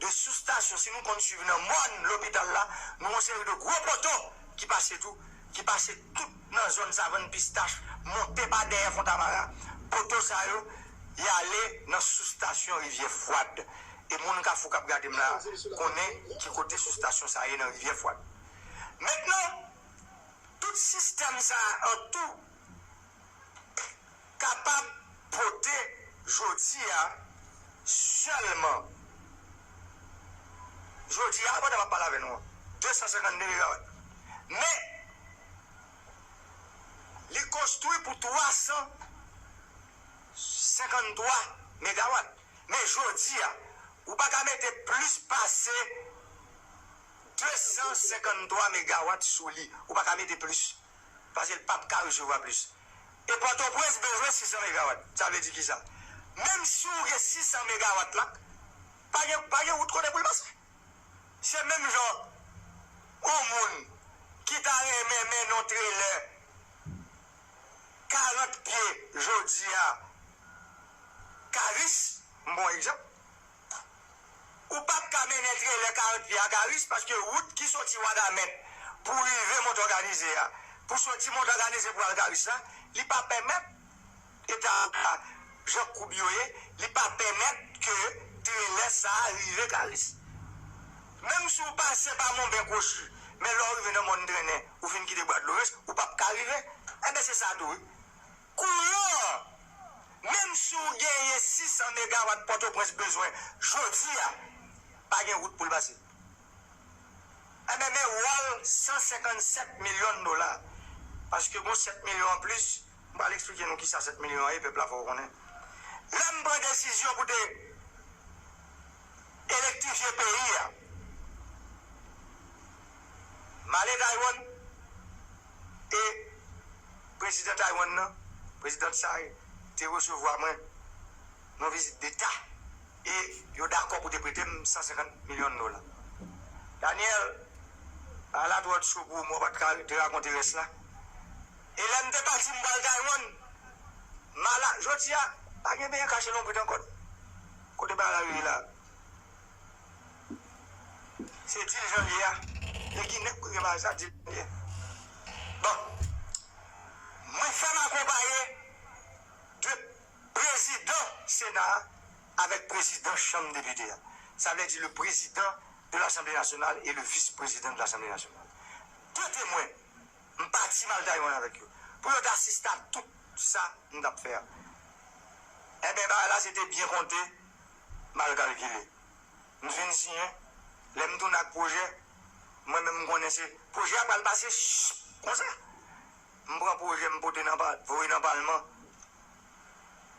de soustasyon, si nou konn swiv nan mòn lopital la, nou yon seri de gwo poto ki pase tou, ki pase tout nan zòn Savann Pistach, monte pa dèyè Fontamara, poto sa yo, y ale nan soustasyon Rivyè Fwad. E moun Kafou k ap gade m la, konnen ki kote soustasyon sa ye nan Rivyè Fwad. Mentnan, tout sistèm sa a an tou kapab pote jodi a sèlman, jodi a, pandan m ap pale avè nou an, de san senkannde megawat. Men, li konstwi pou twa san senkanntwa megawat. Men jodi a, ou pa ka mete plis pase de san senkanntwa megawat sou li. Ou pa ka mete plis. Paske l p ap ka resevwa plis. E Pòtoprens bezwen sis san megawat. Sa vle di kisa? Menm si w gen sis san megawat la, pa gen, pa gen wout kote pou l pase. Se menm jan yon moun ki ta renmen mennen yon trelè karant pye jodi a Karis, m ba w egzanp. Ou p ap ka mennen trelè karant pye a Karis, paske wout ki soti Wadamèt pou rive Mont Òganize a, pou soti Mont Òganize pou al Karis la, li pa pèmèt eta jan koub yo ye, li pa pèmèt ke trelè sa a rive Karis. Menm si w pase pa Monben Kwochi, men lè w rive nan Mòn Trennen, ou fin kite Bwa Dlo Rens, ou p ap ka rive. Enben, se sa tou, wi. Kouran an, menm si w genyen sis san megawat Pòtoprens bezwen jodi a, pa gen wout pou l pase. Enben, men wòl san senkannsèt milyon dola. Paske gon sèt milyon anplis, m pral eksplike nou kisa sèt milyon an ye, pèp la fò w konnen. Lè m pran desizyon pou te elektrifye peyi a, m ale Taiwan e prezidan Taiwan nan, prezidan Tsai, te resevwa mwen nan vizit deta e yo dakò pou te prete m san senkant milyon dola. Daniel, bagay la twò cho pou ou, mwen pa t ka te rakonte rès la. E lè m te pati m pral Taiwan, m ala, jodi a, pa gen benyen kache lonbrit ankò. Kote bagay la rive la? Se di l jan l ye a. E ki nèg ki gen bagay sa, di l jan l ye. Bon. Mwen fè m akonpaye de prezidan Sena a avèk prezidan Chanm Depite a. Sa vle di le président de l'Assemblée nationale et le vice-président de l'Assemblée nationale. De temwen, m pati m al Taiwan avèk yo. Pou yo t asiste a tout sa m t ap fè a. Enben, bagay la se te byen konte, mal kalkile. M fin siyen. Lè m tounen ak pwojè, mwen menm m konnen se pwojè a pral pase ch-, konsa. M pran pwojè, m pote nan pa-, voye nan palman.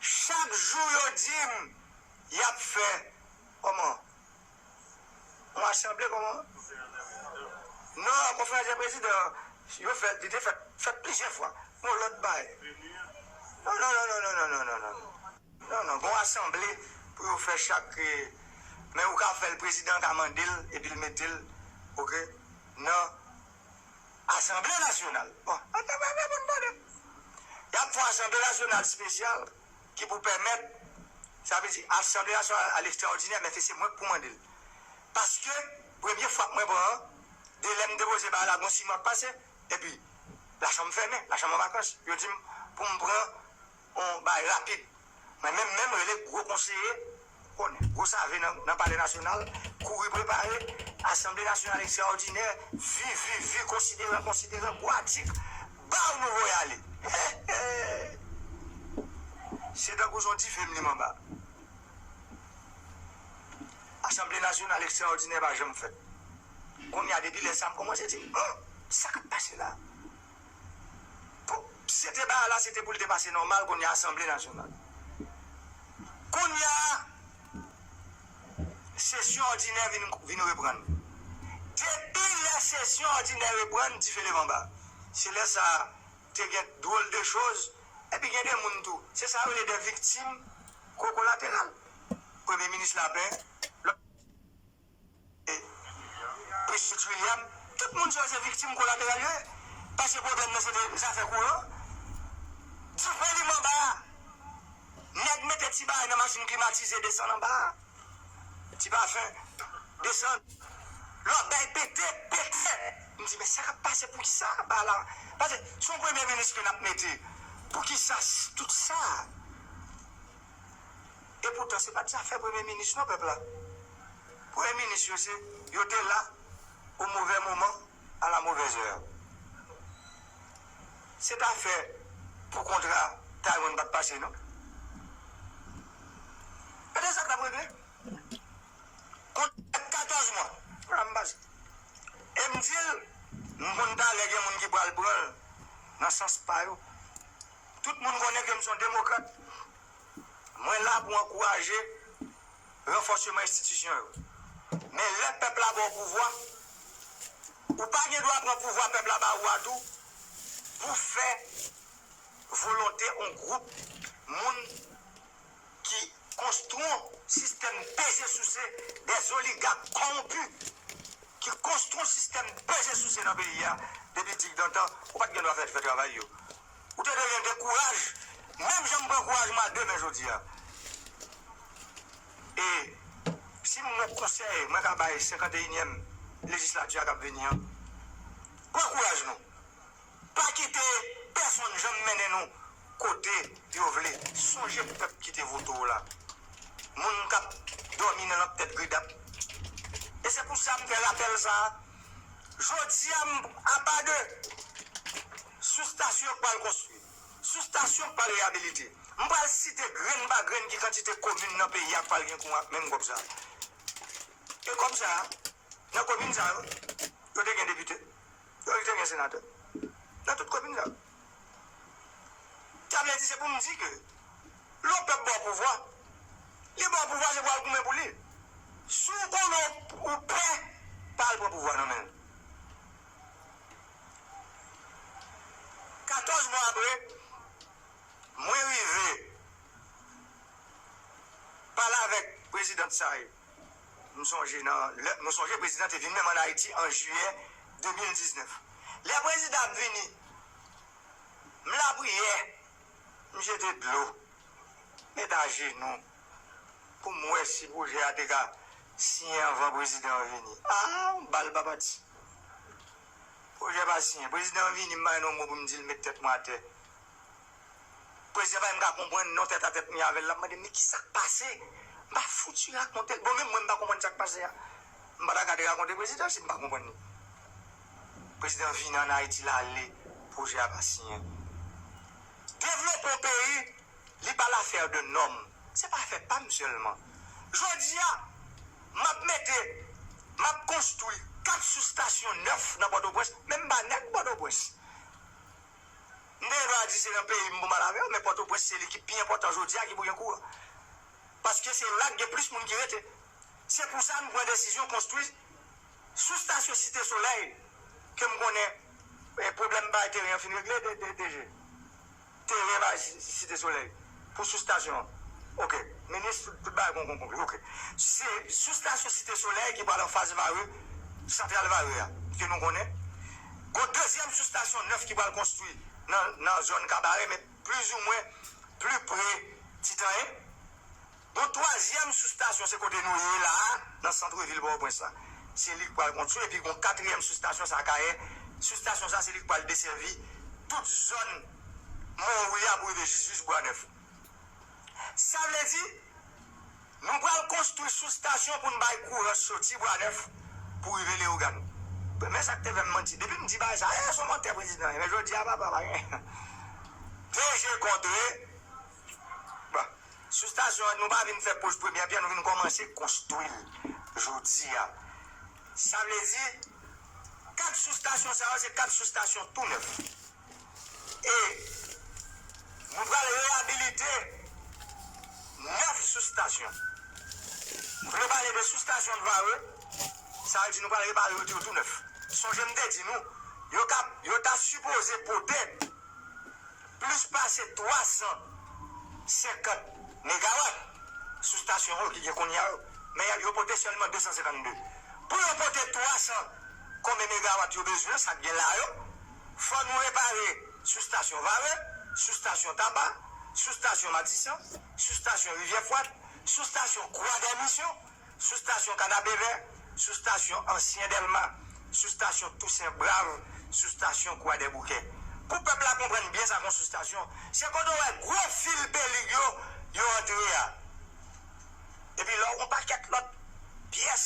Chak jou yo di m y ap fè, kòman? Yon asanble, kòman? Non, konferans dè prezidan. Yo fè, li te fèt, fèt plizyè fwa. Yon lòt bagay. Non, non, non. Non, non, gon asanble pou yo fè chak, eh, men ou ka fè l, prezidan ka mande l, epi l mete l, oke, nan Asanble Nasyonal. Bon, ann, ann, ann, ann, ann, ann. Y ap fè yon Asanble Nasyonal espesyal ki pou pèmèt, sa vle di, Asanble Nasyonal a lekstraòdinè, men se mwen k pou mande l. Paske, premye fwa k mwen pran an, de lè m depoze bagay la, gon sis mwa k pase, epi lachanm fèmen, lachanm an vakans. Yo di m pou m pran yon bagay rapid. Mwen menm, menm rele gwo konseye, konnen, gwo save nan, nan Palè Nasyonal, kouri prepare, Asanble Nasyonal Ekstraòdinè, vi, vi, vi, konsideran, konsideran, gwo atik, baw nou voye ale. Se tankou se yon dife m lim anba. Asanble Nasyonal Ekstraòdinè pa janm fèt. Kounye a, depi lè sa, m kòmanse di, "Hum, sa k ap pase la?" Pou, si se te bagay la, se te pou l te pase nòmal, kounye a, Asanble Nasyonal. Kounye a, sesyon òdinè vin, vin reprann. Depi lè sesyon òdinè reprann, dife leve anba. Se lè sa a, te gen dwòl de choz, epi gen de moun tou. Se sa yo rele de viktim ko-, kolateral. Premye minis Lapen, lòt, Precious William, tout moun sa yo se viktim kolateral yo ye. Paske pwoblèm nan se te zafè kouran. Dife li anba a. Nèg mete ti bagay nan machin klimatize desann anba a. Ti pafen, desann. Lòbèy pete, pete. M di, men sa k ap pase poukisa? Ba la. Paske se yon premye minis ke n ap mete. Poukisa s-, tout sa? E poutan, se pa t zafè premye minis non, pèp la. Premye minis yo, se, yo te la au mauvais moment, à la mauvaise heure. Se ta fè pou kontra Taiwan pa t pase non. Gade sa k t ap regle. Kontra katòz mwa. Vwala m pase. E m di l, m konn talè gen moun ki pral pran l nan sans pa yo. Tout moun konnen ke m se yon demokrat. Mwen la pou ankouraje ranfòsman enstitisyon yo. Men lè pèp la ba w pouvwa, ou pa gen dwa pran pouvwa pèp la ba ou a tou pou fè volonte yon gwoup moun ki konstwi yon sistèm peze souse, des oligarques corrompus, ki konstwi yon sistèm peze souse nan peyi a depi digdantan, ou pa t gen dwa fè, fè travay yo. Ou te dwe gen kouraj, menm jan m pran kouraj mwen a de men jodi a. E si m gon konsèy mwen ka bay senkanteyinyèm lejislati a k ap vini an, pran kouraj nou. Pa kite pèsonn janm mennen nou kote yo vle. Sonje pèp ki te vote w la. Moun k ap dòmi nan lanp tèt gridap. E se pou sa m fè rapèl sa a. Jodi a, m, apa de sou stasyon k pral konstwi, sou stasyon k pral reyabilite, m pral site grenn pa grenn ki kantite komin nan peyi a k pral gen kouran ak menm kòb sa a. E kòb sa a, nan komin sa yo, yo te gen depite. Yo te gen senatè nan tout komin sa yo. Sa vle di se pou m di ke lè yon pèp ba w pouvwa, li ba w pouvwa se pou w al goumen pou li. Si w konnen w pè, pa al pran pouvwa nan men l. Katòz mwa apre, mwen rive pale avèk prezidan Tsai. M sonje nan, lè, nou sonje prezidan te vin menm ann Ayiti an jiyè de mil diznèf. Lè prezidan ap vini, m lapriyè, m jete dlo, m met ajenou pou m wè si pwojè a te ka siyen anvan prezidan an vini. A, yon bal pa pati. Pwojè pa siyen. Prezidan an vini, m pa gen yon mo pou m di l met tèt mwen atè. Prezidan pa menm ka konprann non, tèt a tèt m ye avè l, l ap mande m, men ki sa k pase? M pa fouti rakonte l. Bon, menm mwen, m pa konprann sa k pase a. M pa ta ka te rakonte prezidan si m pa konprann li. Prezidan vini ann Ayiti, l ale, pwojè a pa siyen. Devlope yon peyi, li pa lafè de nòm. Se pa afè pa m sèlman. Jodi a, m ap mete, m ap konstwi kat soustasyon nèf nan Pòtoprens, men m pa nèg Pòtoprens. M te gen dwa di se nan peyi m pou m al avè yo, men Pòtoprens se li ki pi enpòtan jodi a ki pou gen kouran. Paske se la k gen plis moun ki rete. Se pou sa nou pran desizyon konstwi sou stasyon Site Solèy, ke m konnen, eh, pwoblèm bay teren an fin regle, de, de, DG. Teren bay Si-, Site Solèy. Pou sou stasyon an. Ok. Minis, tout, tout bagay gon, gon, gon, ok. Se sou stasyon Site Solèy ki pral anfas Vare, santral Vare a, ke nou konnen. Gon dezyèm sou stasyon nèf ki pral konstwi nan, nan zòn Kabare, men plizoumwen pli pre Titanyen. Gon twazyèm sou stasyon, se kote nou ye la a, nan sant vil Pòtoprens la. Se li k pral konstwi, epi gon katriyèm sou stasyon, sa Kayè. Sou stasyon sa, se li k pral desèvi tout zòn Monwi a pou rive jis, jis Bwa Nèf. Sa vle di, nou pral konstwi sou stasyon pou n bay kouran soti Bwa Nèf pou rive Leyogàn. Men sa k te fè m manti. Depi m di bagay sa, eh, se yon mantè prezidan ye. Men jodi a, papa, pa gen. DG kontre. Bon, sou stasyon an, nou pa vin fè pòz premyè pyè, nou vin kòmanse konstwi l jodi a. Sa vle di, kat sou stasyon sa yo, se kat sou stasyon tou nèf. E nou pral reyabilite nèf sou stasyon. Nou vle pale de sou stasyon Vare, sa vle di nou pral repare yo tou, tou nèf. Sonje m te di nou, yo ka, yo ta sipoze pote twa san senkant megawat sou stasyon yo ki gen kounye a yo, men yo pote sèlman de san senkannde. Pou yo pote twa san konbyen megawat yo bezwen, sa k gen la yo, fò nou repare sou stasyon Vare, sou stasyon Taba, sou stasyon Matisan, sou stasyon Rivyè Fwat, sou stasyon Kwa dè Misyon, sou stasyon Kanapevè, sou stasyon Ansyen Dèlma, sou stasyon Tousen Brav, sou stasyon Kwa dè Boukè. Pou pèp la konprann byen sa k yon sou stasyon, se kote w wè gwo fil pelig yo, yo antre a. Epi lè w yon pakèt lòt pyès,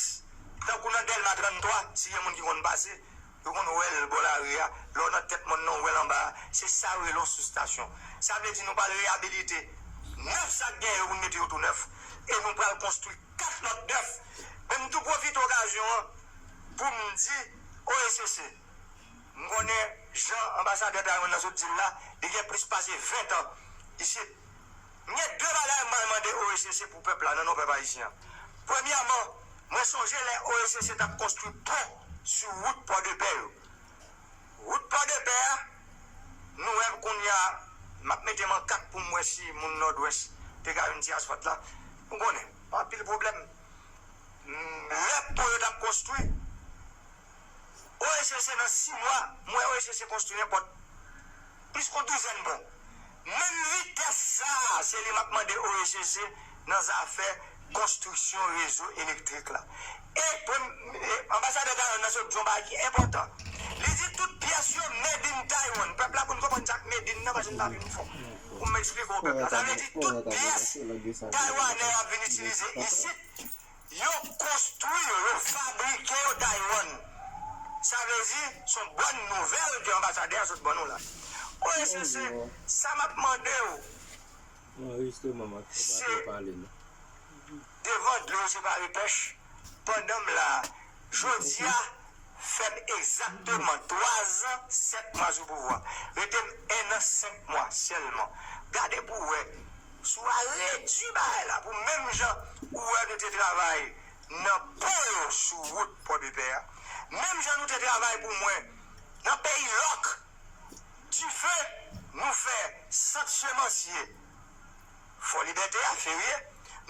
tankou nan Dèlma tranntwa, si gen moun ki konn pase, yo konn wè l bò lari a, lè w nan tèt mòn nan, w wè l anba a, se sa yo rele yon sou stasyon. Sa vle di nou pral reyabilite nèf sa k gen yo pou n mete yo tou nèf, e nou pral konstwi kat lòt nèf. Men m tou pwofite okazyon an pou m di O E C C, m konnen jan anbasadè Taiwan nan sot di l la, li gen plis pase ven tan isit. M gen de bagay m pral mande O E C C pou pèp la, nan non pèp ayisyen an. Premyèman, mwen sonje lè O E C C t ap konstwi pon sou wout Pòdepè yo. Wout Pòdepè a, nou wè kounye a, m ap mete m an kat pou m wè si moun Nòdwès te ka vin ti asfalt la. Nou konnen, anpil pwoblèm. Lè pon yo t ap konstwi, O E C C nan sis mwa, m wè O E C C konstwi nenpòt plis k yon douzèn pon. Menm vitès sa a, se li m ap mande O E C C nan zafè konstriksyon rezo elektrik la. E anbasadè Taiwan nan sot di yon bagay ki enpòtan. Li di tout pyès yo made in Taiwan. Pèp la pou n konprann sa k made in nan, paske m pa fin fò. Pou m eksplike w pèp la. Sa vle di tout pyès taiwanè ap vin itilize isit, yo konstwi yo, yo fabrike yo Taiwan. Sa vle di, se yon bòn nouvèl ke anbasadè a sot ban nou la. O E C C, sa m ap mande w, se devan dlo yo separe pèch. Pandan m la a, jodi a, fè m egzakteman twa zan, sèt mwa sou pouvwa. Rete m en an, senk mwa sèlman. Gade pou w wè si w a redui bagay la pou menm jan ou wè nou te travay nan pon yo sou wout Pòdepè a. Menm jan nou te travay pou mwen nan peyi Lòk, Dife, nou fè sant semansye Fò Libète a, Ferye,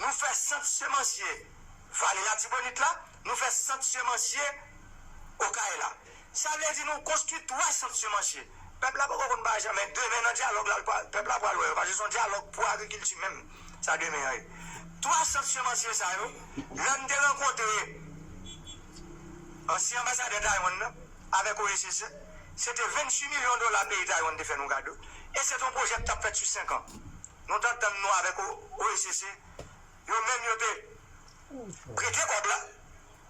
nou fè sant semansye Vale Latibonit la, nou fè sant semansye Okay la. Sa vle di nou konstwi twa sant semansye. Pèp la poko konn bagay sa, men demen nan dyalòg la, pèp la pral wè yo, paske se yon dyalòg pou agrikilti menm, sa demen an ye. Twa sant semansye sa yo, lè m te rankontre ansyen anbasadè Taiwan nan avèk O E C C, se te vennsis milyon dola peyi Taiwan te fè nou kado, e se te yon pwojè ki t ap fèt sou senk an. Nou t antann nou avèk O E C C, yo menm yo te prete kòb la.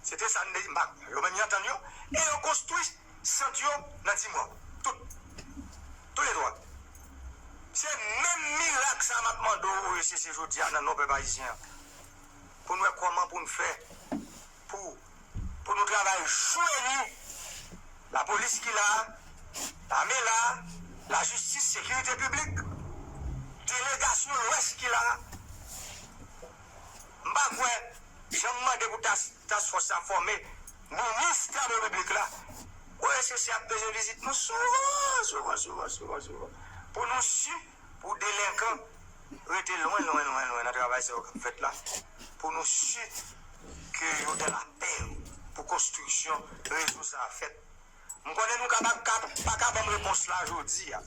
Se te sa n te di, m pa, yo menm yo antann yo, e yo konstwi sant yo nan dis mwa. Tout. Toulètwa. Se menm mirak sa m ap mande w, O E C C, jodi a, nan non pèp ayisyen an. Pou n wè kòman pou n fè pou, pou nou travay jou e nwi. Lapolis ki la a, lame la a, lajistis, sekirite piblik, delegasyon Lwès ki la a. M pa kwè, jan m mande pou tas, task force sa fòme minis travo piblik la, O E C C ap bezwen vizit nou souvan, souvan, souvan, souvan, souvan. Pou nou si, pou delenkan rete lwen, lwen, lwen, lwen nan travay sa yo k ap fèt la. Pou nou si ke yo dan lapè yo, pou konstriksyon rezo sa a fèt. M konnen nou ka pa, ka, pa ka ban m repons la jodi a.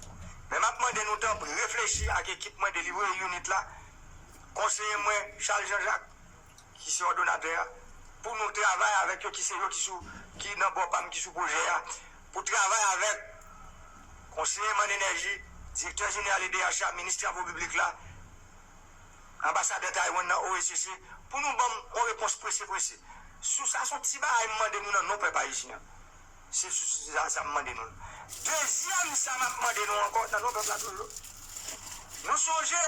Men m ap mande nou tanpri, reflechi ak ekip mwen Delivery Unit la, konseye mwen Charles Jean Jacques, ki se òdonatè a, pou nou travay avèk yo, ki se yo ki sou, ki nan bò pa m, ki sou pwojè a, pou travay avèk konseye Mann Enèji, direktè jeneral E D H a, minis travo piblik la, anbasadè Taiwan nan O E C C, pou nou ban m yon repons prese, prese. Sou sa, se yon ti bagay m mande nou nan non pèp ayisyen an. Se sou sa, sa m mande nou. Dezyèm sa m ap mande nou ankò, nan non pèp la toujou. Nou sonje,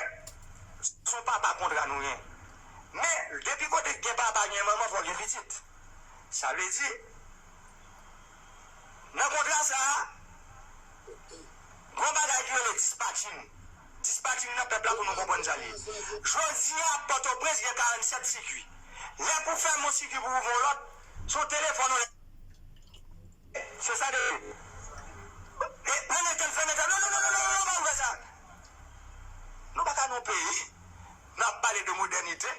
se yon papa kontra nou gen. Men, depi kote gen papa, gen manman, fò gen pitit. Sa vle di, nan kontra sa a, gon bagay ki rele dispatching. Dispatching nan pèp la pou nou konprann sa l ye. Jodi a, Pòtoprens gen karannsèt sikui. Lè pou fèmen yon sikui pou ouvri yon lòt, se yon telefòn ou lè. Se sa de. E, fèmen tèl, fèmen tèl. Non, non, non, non, non, non, non, pa ouvè sa. pale de modènite,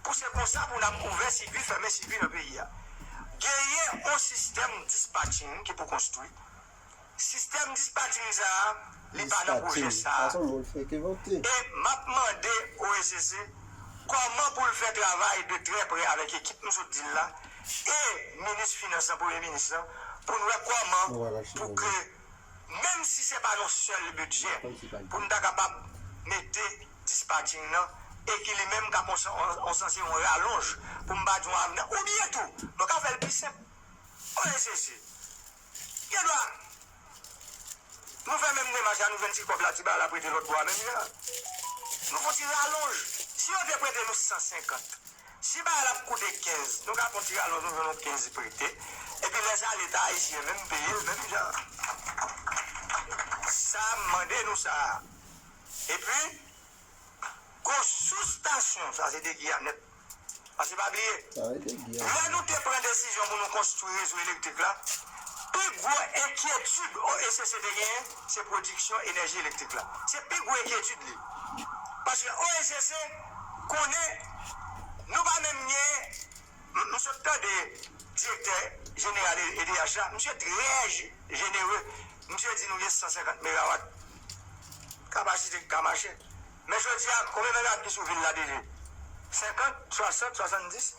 pou se konsa pou n ap ouvè sikui, fèmen sikui nan peyi a. Genyen yon sistèm dispatching ki pou konstwi. Sistèm dispatching sa a, li pa nan pwojè sa a. E m ap mande O E C C kòman pou l fè travay de trè prè avèk ekip m sot di l la, e minis finans lan, premye minis lan, pou n wè kòman pou ke, menm si se pa yon sèl bidjè, pou n ta kapab mete dispatching nan, e ki li menm ka yon sanse yon ralonj, pou m pa di yon avni, oubyen tou, nou ka fè l pi senp. O E C C, gen dwa, nou fè menm demach la, nou jwenn ti kòb la, ti bagay la prete lòt bò a menm jan. Nou fè yon ti ralonj. Si yo te prete nou san senkant, si bagay la ap koute kenz, nou ka fè yon ti ralonj, nou jwenn yon kenz prete. Epi lè sa, Leta ayisyen menm peye l menm jan. Sa m mande nou sa a. Epi, gon soustasyon, sa se de Giyàn nèt. Paske pa bliye, lè nou te pran desizyon pou nou konstwi rezo elektrik la, pi gwo enkyetid O E C C te genyen, se pwodiksyon enèji elektrik la. Se pi gwo enkyetid li. Paske O E C C konnen nou pa menm gen, m, m sot tande direktè jeneral E D H la, misye trè jenere, misye di nou gen san senkant megawat kapasite ki ka mache. Men jodi a, konbyen megawat ki sou vil la, D G? Senkant, swasant, swasanndis?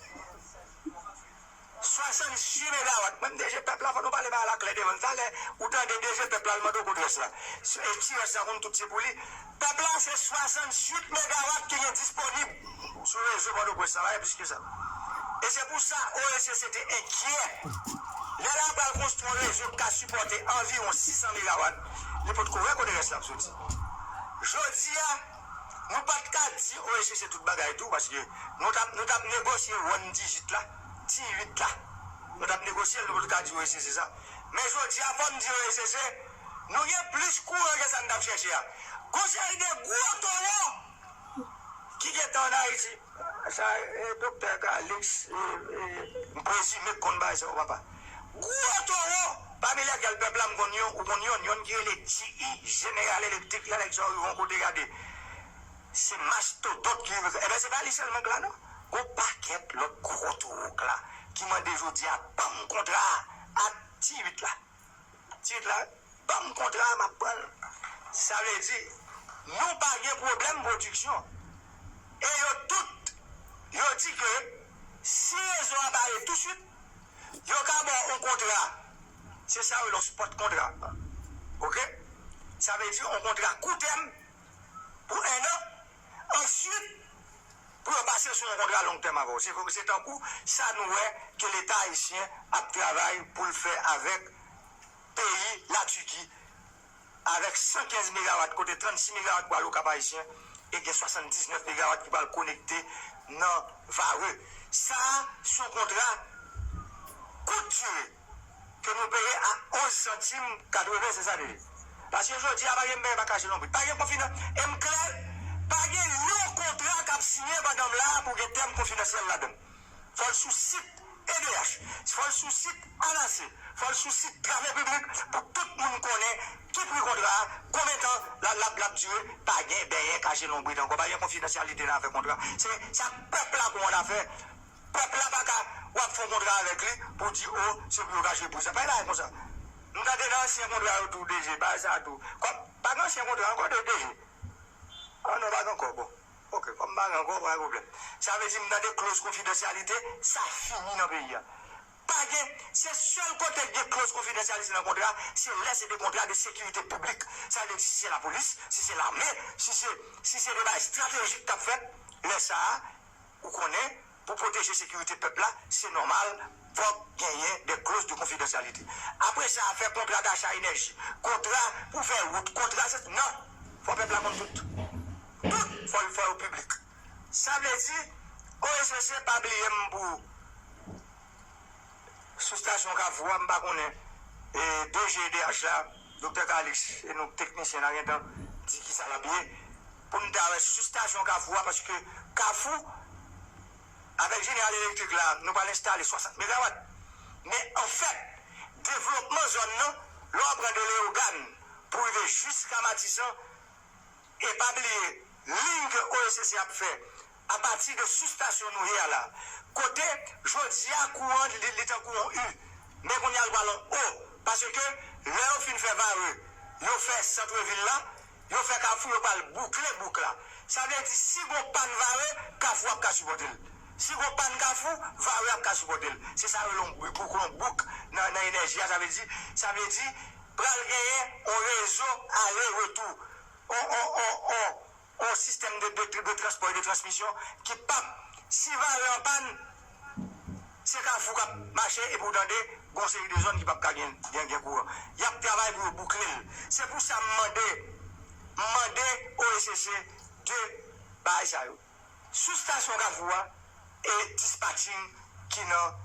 Swasannsuit megawat. Mwen, D G, pèp la, fò nou pale bagay la klè devan l. Talè, ou tande D G pèp la, l mande w kot rès la. E ti rès la, konn tout se pou li. Pèp la, se swasannsuit megawat ki gen disponib sou rezo Pòtoprens la, pa gen plis ke sa. E se pou sa O E C C te enkyè. Lè l ap pral konstwi yon rezo k ka sipòte anviwon sis san megawat, li potko wè kote rès la ap soti. Jodi a, nou pa t ka di O E C C tout bagay tou, paske nou t ap, nou t ap negosye wonn dijit la, diuit la. Nou t ap negosye l, nou pa t ka di O E C C sa. Men jodi a, fò m di O E C C, nou gen plis kouran ke sa n t ap chèche a. Gon seri de gwo towo ki gentan ann Ayiti. Sa, e, Doktè Calixte, e, e, m prezime k konn bagay sa yo, papa. Gwo towo, pami lèkèl pèp la, m konn yonn, ou konn yonn, yonn ki rele G E, General Electric, lè nèg sa yo rive yon kote, gade. Se mastodont ki rive. Enben, se pa li sèlman k la, non. Gon pakèt lòt gwo towo k la, ki mande jodi a, ban m kontra a, a diuit la. Diuit la, ban m kontra a, m ap pran l. Sa vle di, nou pa gen pwoblèm pwodiksyon. E yo tout, yo di ke si rezo a bare touswit, yo ka ba w yon kontra. Se sa yo rele yon spot kontra. Oke? Sa vle di yon kontra kou tèm pou enn an. Answit, pou yo pase sou yon kontra long tèm avè w. Se, se tankou sa nou wè ke Leta ayisyen ap travay pou l fè avèk peyi Latiki, avèk san kenz megawat, kote trannsis megawat pral Okap Ayisyen, e gen swasanndiznèf megawat ki pral konekte nan Varreux. Sa a, se yon kontra kout dire ke nou peye a onz santim katreven, se sa li ye. Paske jodi a, pa gen bèy pa kache lonbrit. Pa gen konfidan-, e m klè, pa gen yon kontra k ap siyen pandan m la a pou gen tèm konfidansyèl ladan l. Fò l sou sit E D H, fò l sou sit ANASE, fò l sou sit Travo Piblik pou tout moun konnen ki pri kontra a, konbyen tan l ap, l ap, l ap dire, pa gen benyen kache lonbrit ankò, pa gen konfidansyalite nan afè kontra. Se, se ak pèp la pou w annafè. Pèp la pa ka, w ap fè yon kontra avèk li pou di, o, se pou yo kache pri sa. Pa gen bagay konsa. M tande nan ansyen kontra yo tou, D G, bagay sa a tou. Kòm, pa gen ansyen kontra ankò, D G. Ah non, pa gen ankò, bon. Oke, kòm pa gen ankò, pa gen pwoblèm. Sa vle di, m tande kloz konfidansyalite, sa fini nan peyi a. Pa gen, se sèl kote k gen kloz konfidansyalite nan kontra, se lè se de kontra de sekirite piblik. Sa vle di, si se lapolis, si se lame, si se, si se de bagay estratejik k ap fèt, lè sa a, ou konnen, pou pwoteje sekirite pèp la, se nòmal, fòk genyen de kloz de konfidansyalite. Apre sa, afè kontra dacha enèji, kontra pou fè wout, kontra se, non, fò pèp la konn tout. Tout, fò l fè yo piblik. Sa vle di, O E C C pa bliye m pou sou stasyon Kafou a, m pa konnen, e, D G E D H la, Doktè Calixte, e nou teknisyen n a gentan di kisa l ap ye, pou n ta wè sou stasyon Kafou a, paske Kafou, avèk Jeneral Elektrik la, nou pral enstale swasant megawat. Men anfèt, devlopman zòn nan, lè w ap pran de Leyogàn pou rive jiska Matisan, e pa bliye, liy ke O E C C ap fè apati de soustasyon nou ye a la, kote jodi a kouran li, li tankou yon U, men kounye a l pral yon O, paske lè yo fin fè vare, yo fè sant vil la, yo fè kafou, yo pral boukle bouk la. Sa vle di, si gon pàn vare, kafou ap ka sipòte l. Si gon pàn kafou, vare ap ka sipòte l. Se sa yo rele yon bouk, yon bouk nan, nan enèji a. Sa vle di, sa vle di, pral genyen yon rezo ale retou, yon, yon, yon, yon, yon sistèm de, de, de transpò e de transmisyon ki p ap, si vare an pàn, se kafou k ap mache epi w tande gon seri de zòn ki p ap ka gen, gen, gen kouran. Y ap travay pou yo boukle l. Se pou sa m mande, m mande O E C C de bagay sa yo. Soustasyon kafou a e dispatching ki nan,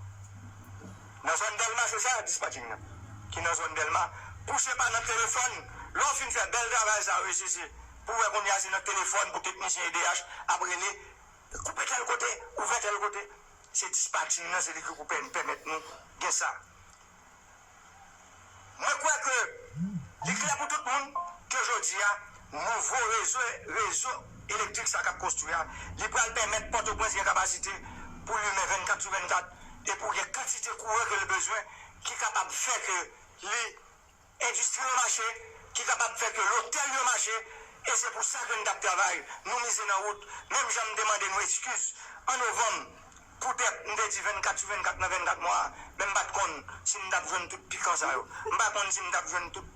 nan zòn Dèlma, se sa, dispatching nan. Ki nan zòn Dèlma. Pou se pa nan telefòn, lè w fin fè bèl travay sa yo, se, se, pou wè kounye a se nan telefòn pou teknisyen E D H ap rele, koupe tèl kote, ouvè tèl kote. Se dispatching nan, se li ki pou pè-, pèmèt nou gen sa. Mwen kwè ke li klè pou tout moun ke jodi a, nouvo rezo, rezo elektrik sa k ap konstwi a, li pral pèmèt Pòtoprens gen kapasite pou limen vennkat sou vennkat e pou gen kantite kouran ke l bezwen ki kapab fè ke li endistri yo mache, ki kapab fè ke lotèl yo mache, e se pou sa ke n t ap travay. Nou mize nan wout, menm jan m te mande nou eskiz an novanm, poutèt m te di vennkat sou vennkat nan vennkat mwa a, men m pa t konn si m t ap jwenn tout pikan sa yo. M pa konn si m t ap jwenn tout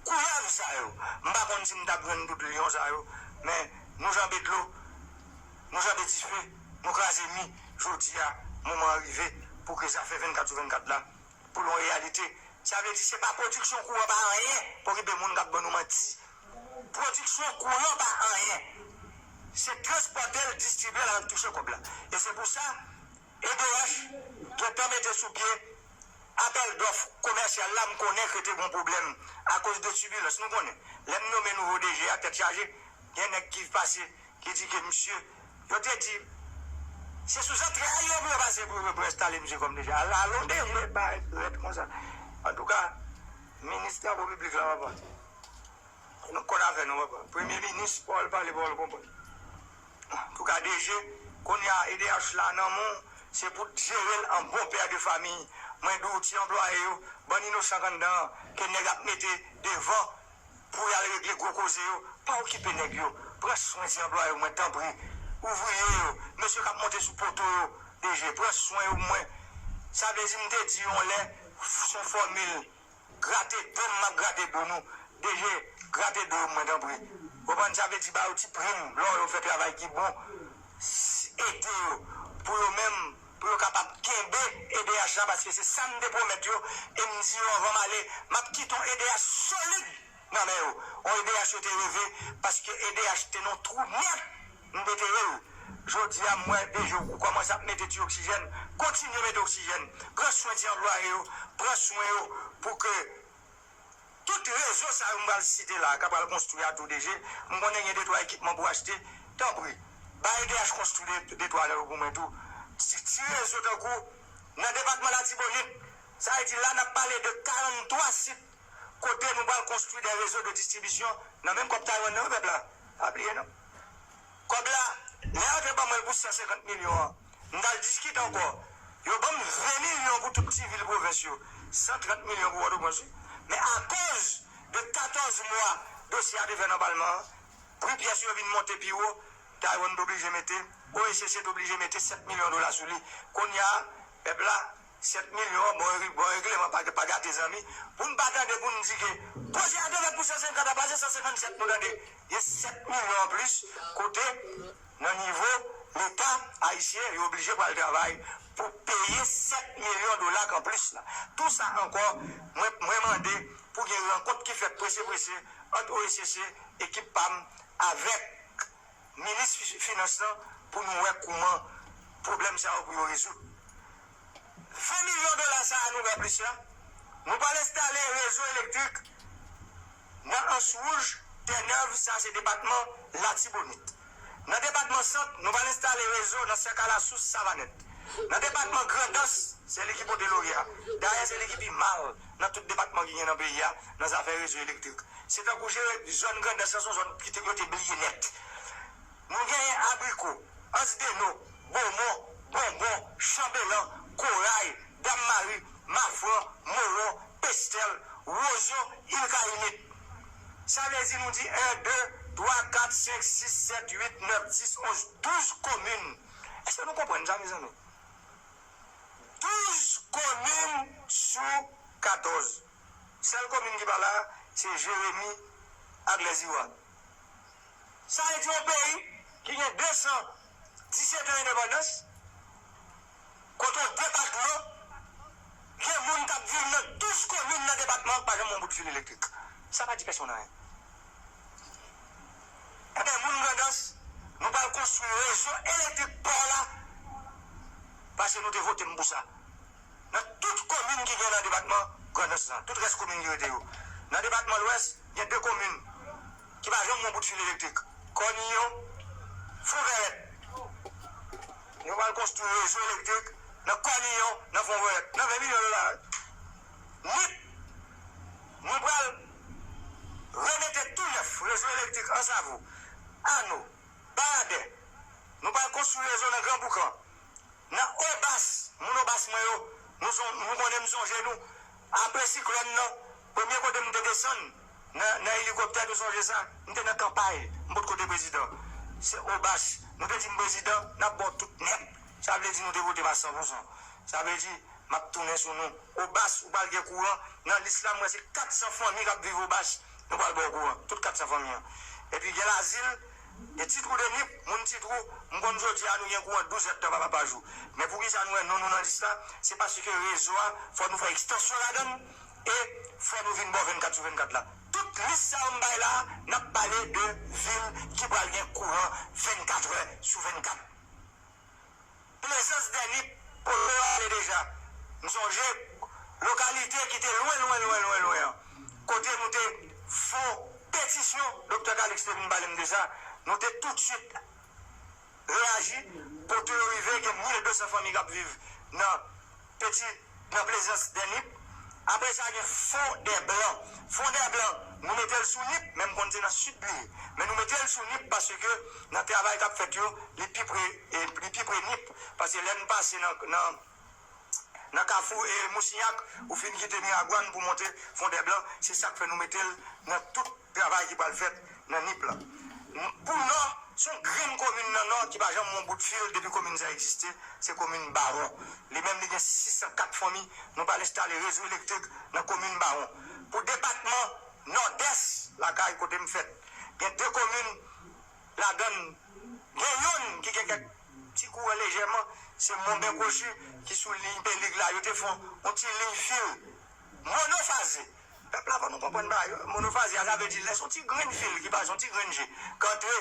koulèv sa yo. M pa konn si m t ap jwenn tout lyon sa yo. Men nou janbe dlo, nou janbe dife, nou kraze mi. Jodi a, moman an rive pou ke zafè vennkat sou vennkat la pou l yon reyalite. Sa vle di se pa pwodiksyon kouran pa anyen, pou okipe moun k ap ban nou manti. Pwodiksyon kouran pa anyen. Se transpòte l, distribye l, al touche kòb la. E se pou sa, E D H gentan mete sou pye apèl dòf komèsyal la, m konnen ke te gon pwoblèm akoz de tibilans. Nou konnen, lè m nome nouvo D G a, tèt chaje, gen nèg ki pase ki di ke misye, yo te di, se sou zantray yo pou yo pase pou yo, pou yo enstale misye kòm D G. Al, alon D G bay rèd konsa. Antouka, minis Travo Piblik la, papa, nou konn afè nou, papa. Premye minis, pawòl pale, pawòl konprann. Antouka, D G, kounye a, E D H la nan men w, se pou w jere l an bon pè de fami. Mwen di w, ti anplwaye yo, bann inosan k anndan an, ke nèg ap mete devan, pou y al regle gwo koze yo, pa okipe nèg yo. Pran swen ti anplwaye w mwen, tanpri. Ouvriye yo, mesye k ap monte sou poto yo, D G, pran swen yo pou mwen. Sa vle di, m te di yon lè, s on fòmil, grate do m, m ap grate do nou. D G, grate do yo pou mwen, tanpri. Ou konprann? Sa vle di, ba yo ti prim, lò yo fè travay ki bon. S-, ede yo, pou yo menm, pou yo kapab kenbe E D H la, paske se sa m te pwomèt yo, e m di yo anvan m ale, m ap kite yon E D H solid nan men yo. Yon E D H yo te reve, paske E D H te nan twou nèt, m te tere yo. Jodi a, m wè D G ou kòmanse ap mete ti oksijèn, kontinye mete oksijèn, pran swen ti anplwaye yo, pran swen yo, pou ke tout rezo sa yo m pral site la, k ap pral konstwi a tou D G, m konnen gen de twa ekipman pou achte, tanpri, bay E D H konstwi de, de twa nan yo pou mwen tou. Ti, ti rezo tankou nan depatman Latibonit, sa vle di la n ap pale de karanntwa sit kote nou pral konstwi de rezo de distribisyon nan menm kòb Taiwan nan, wi, pèp la. Pa bliye non. Kòb la, lè yo te ban mwen l pou san senkant milyon an, m t al diskite ankò. Yo ban m ven milyon pou tout ti vil pwovens yo, san trant milyon pou Pòtoprens, wi. Men akoz de katòz mwa dosye a te fè nan palman an, pri pyès yo vin monte pi wo, Taiwan te oblije mete, O E C C te oblije mete sèt milyon dola sou li. Kounye a, pèp la, sèt milyon, bon, bon regleman, pa, pa gate zanmi. Pou n pa tande pou n di ke pwojè a te fèt pou san senkant, a pase san senkannsèt, nou tande. Gen sèt milyon anplis, kote nan nivo Leta ayisyen, yo oblije pral travay pou peye sèt milyon dola k anplis la. Tou sa ankò, mwen, mwen mande pou gen rankont ki fèt prese prese ant O E C C, ekip pa m, avèk minis fi-, finans lan pou nou wè kouman pwoblèm sa yo pou yo rezoud. Ven milyon dola sa a nou wè plis la, nou pral enstale rezo elektrik nan Ans Wouj, Tènèv, sa se depatman Latibonit. Nan depatman Sant, nou pral enstale rezo nan Sèkalasous, Savanèt. Nan depatman Grandans, se li ki pote lori a. Dayè, se li ki pi mal nan tout depatman ki gen nan peyi a, nan zafè rezo elektrik. Se tankou jere zòn Grandans lan, se yon zòn ki te, yo te bliye nèt. Nou genyen Abriko, Ansdeno, Bomon, Bonbon, Chanbelan, Koray, Dam Mari, Mafran, Mowon, Pestèl, Wozyon, Il Kayimit. Sa vle di nou di en, de, twa, kat, senk, sis, sèt, uit, nèf, dis, onz, douz komin. Èske nou konprann sa, mezanmi? Douz komin sou katòz. Sèl komin ki pa la, se Jeremi ak Lèziwa. Sa vle di yon peyi ki gen de san disèt an endepandans, kote yon depatman, gen moun k ap viv nan douz komin nan depatman an k pa janm wè yon bout fil elektrik. Sa pa di pèsonn anyen. Ebyen, moun Grandans, nou pral konstwi rezo elektrik pò la, paske nou te vote m pou sa. Nan tout komin ki gen nan depatman Grandans lan, tout rès komin ki rete yo. Nan depatman Lwès, gen de komin ki pa janm wè yon bout fil elektrik. Kòniyon, Fon Vèrèt. Nou pral konstwi rezo elektrik nan Kòniyon, nan Fon Vèrèt, nan ven milyon dola. Nip, nou pral remete tou nèf rezo elektrik Ansavo, Ano, Baradè. Nou pral konstwi rezo nan Gran Boukan. Nan Obas, moun Obas mwen yo, nou, son, nou konnen m sonje nou. Apre siklòn nan, premye kote m te desann nan, nan elikoptè, nou sonje sa, m te nan kanpay, m potko te prezidan. Se Obas. Nou te di m prezidan, n ap ba w tout nèt. Sa vle di nou te vote m a san pou san. Sa vle di, m ap tounen sou nou. Obas, ou pral gen kouran. Nan lis la, m wè se kat san fanmi k ap viv Obas. Nou pral ba w kouran. Tout kat san fanmi an. Epi gen Lazil, gen Ti Twou de Nip, moun Ti Twou, m konn jodi a nou gen kouran douz èdtan pa, pa, pa jou. Men poukisa nou wè non nou nan lis la? Se paske rezo a, fò nou fè ekstansyon ladan l, e fò nou vin ba w vennkat sou vennkat la. Tout lis sa yo m bay la, n ap pale de vil ki pral gen kouran vennkat è sou vennkat. Plezans dè Nip, Poto yo ale deja. M sonje lokalite ki te lwen, lwen, lwen, lwen, lwen an, kote nou te fè yon petisyon, Doktè Calixte te vin pale m de sa, nou te toutswit reyaji, Poto yo rive, gen mil de san fanmi k ap viv nan Peti, nan Plezans dè Nip. Apre sa, gen Fon dè Blan. Fon dè Blan, nou mete l sou Nip, men m konn se nan sid li ye. Men nou mete l sou Nip paske nan travay k ap fèt yo, li pi pre, e, li pi pre Nip. Paske lè n pase nan, nan, nan Kafou e Mousinyak, ou fin kite Miragwàn pou monte Fon dè Blan, se sa k fè nou mete l nan tout travay ki pral fèt nan Nip la. Pou Nò, se yon grenn komin nan Nò ki pa janm wè yon bout fil depi komin sa egziste, se komin Bawon. Li menm, li gen sis san kat fanmi, nou pral enstale rezo elektrik nan komin Bawon. Pou depatman Nòdès, lakay kote m fèt, gen de komin ladan l, gen youn ki gen kèk ti kouran lejèman, se Monben Kwochi ki sou liy Pelig la, yo te fè yon ti liy fil monofaze. Pèp la fò nou konprann bagay yo. Monofaze a, sa vle di lè se yon ti grenn fil ki pase, yon ti grenn je k antre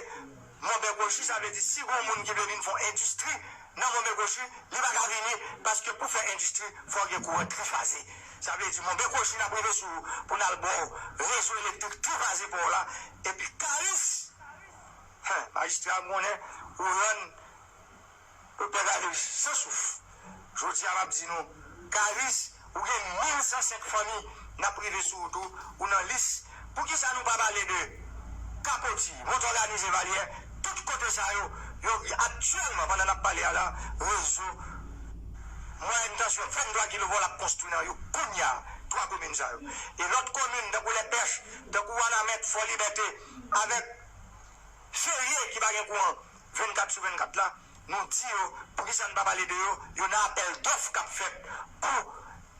Monben Kwochi, sa vle di si gen yon moun ki vle vin fè yon endistri nan Monben Kwochi, li pa ka vini paske pou fè endistri, fò gen kouran trifaze. Sa vle di Monben Kwochi n ap rive sou ou pou n al ba w rezo elektrik trifaze pa w la. Epi Karis, hen, majistra, m konnen ou rann Doktè Calixte san souf. Jodi a, m ap di nou, Karis, ou gen mil san senk fanmi, n ap rive sou ou tou, ou nan lis. Poukisa nou pa pale de Kapoti, Mont Òganize, Valyè, tout kote sa yo, yo aktyèlman, pandan n ap pale a la, rezo mwayèn tansyon venntwa kilovolt ap konstwi nan yo kounye a, twa komin sa yo. E lòt komin, tankou Lèpèch, tankou Wanament, Fò Libète, avèk Ferye ki pa gen kouran vennkat sou vennkat la, nou di yo, poukisa n pa pale de yo? Yo nan apèl dòf k ap fèt pou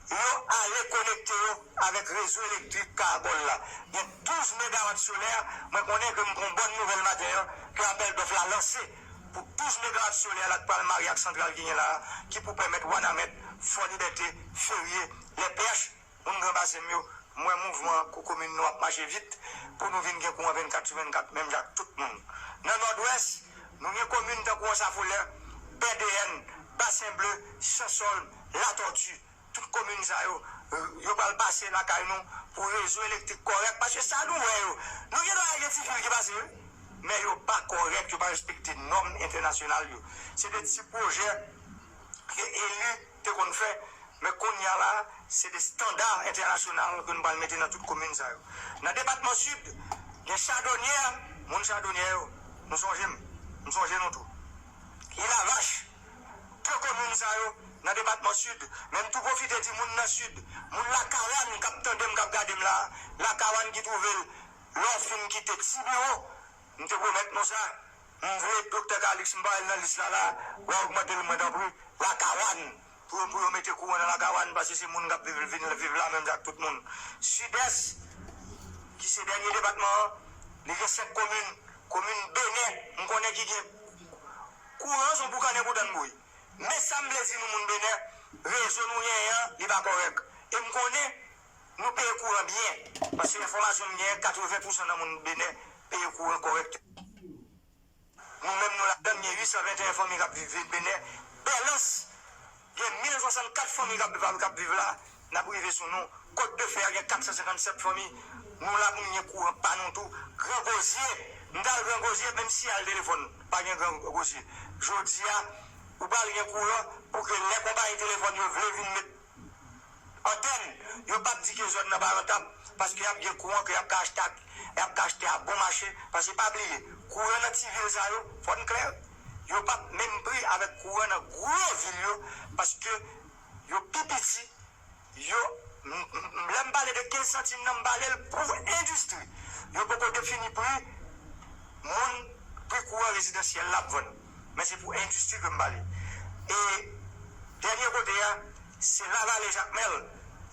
yo ale konekte yo avèk rezo elektrik Karagòl la. Gen douz megawat solè, mwen konnen ke m pran yon bòn nouvèl maten an, ke apèl dòf la lanse pou douz megawat solè la k pral marye ak santral ki gen la a, ki pou pèmèt Wanament, Fò Libète, Ferye, Lèpèch, moun Gran Basen m yo, m wè mouvman an kou komin nou ap mache vit pou nou vin gen kouran vennkat sou vennkat, menm jan ak tout moun. Nan Nòdwès, nou gen komin tankou Ansafolè, Pèdeyèn, Basen Ble, Chansòl, Latòti, tout komin sa yo, yo pral pase lakay nou pou rezo elektrik kòrèk, paske sa nou wè yo, nou gen dwa gen ti fil ki pase, wi, men yo pa kòrèk, yo pa respekte nòm entènasyonal yo. Se de ti pwojè ke eli te konn fè, men kounye a la, se de estanda entènasyonal ke nou pral mete nan tout komin sa yo. Nan depatman Sid, gen Chadonyè, moun Chadonyè yo, nou sonje m, m sonje nou tou. Elavach. De komin sa yo nan depatman Sid. Men m tou pwofite di moun nan Sid, moun Lakawann k ap tande m, k ap gade m la, Lakawann ki twouve l lè w fin kite Ti Biwo, m te pwomèt nou sa. M vle Doktè Calixte, m pa wè l nan lis la la, w a ogmante l mwen tanpri, Lakawann. Pou, pou yo mete kouran nan Lakawann, paske se moun k ap viv, vin viv la menm jan ak tout moun. Sidès, ki se dènye depatman an, li gen senk komin. Komin Benè, m konnen ki gen kouran, se yon boukannen pou tann bouyi. Men sa m vle di nou moun Benè, rezo nou genyen an, li pa kòrèk. E m konnen nou peye kouran byen. Paske enfòmasyon m genyen, katreven pousan nan moun Benè peye kouran kòrèk. Nou menm nou ladann, gen uit san venteyen fanmi k ap viv vil Benè. Bèlans, gen mil swasannkat fanmi k ap viv, k ap viv la. N ap rive sou nou. Kot de Fè a gen kat san senkannsèt fanmi. Nou la pou n gen kouran pa nou tou. Gran Gozye, m t al Gran Gozye, menm siyal telefòn pa gen Gran Gozye. Jodi a, ou pral gen kouran pou ke lè konpayi telefòn yo vle vin met antèn, yo p ap di ke zòn nan pa rantab, paske y ap gen kouran ke y ap ka achte ak, y ap ka achte a bon mache, paske pa bliye, kouran nan ti vil sa yo, fò n klè, yo p ap menm pri avèk kouran nan gwo vil yo, paske yo pi piti, yo, m, m, m, lè m pale de kenz santim nan, m pale l pou endistri. Yo poko defini pri moun, pri kouran rezidansyèl la ap vann. Men se pou endistri ke m pale. E dènye kote a, se Lavale Jakmèl,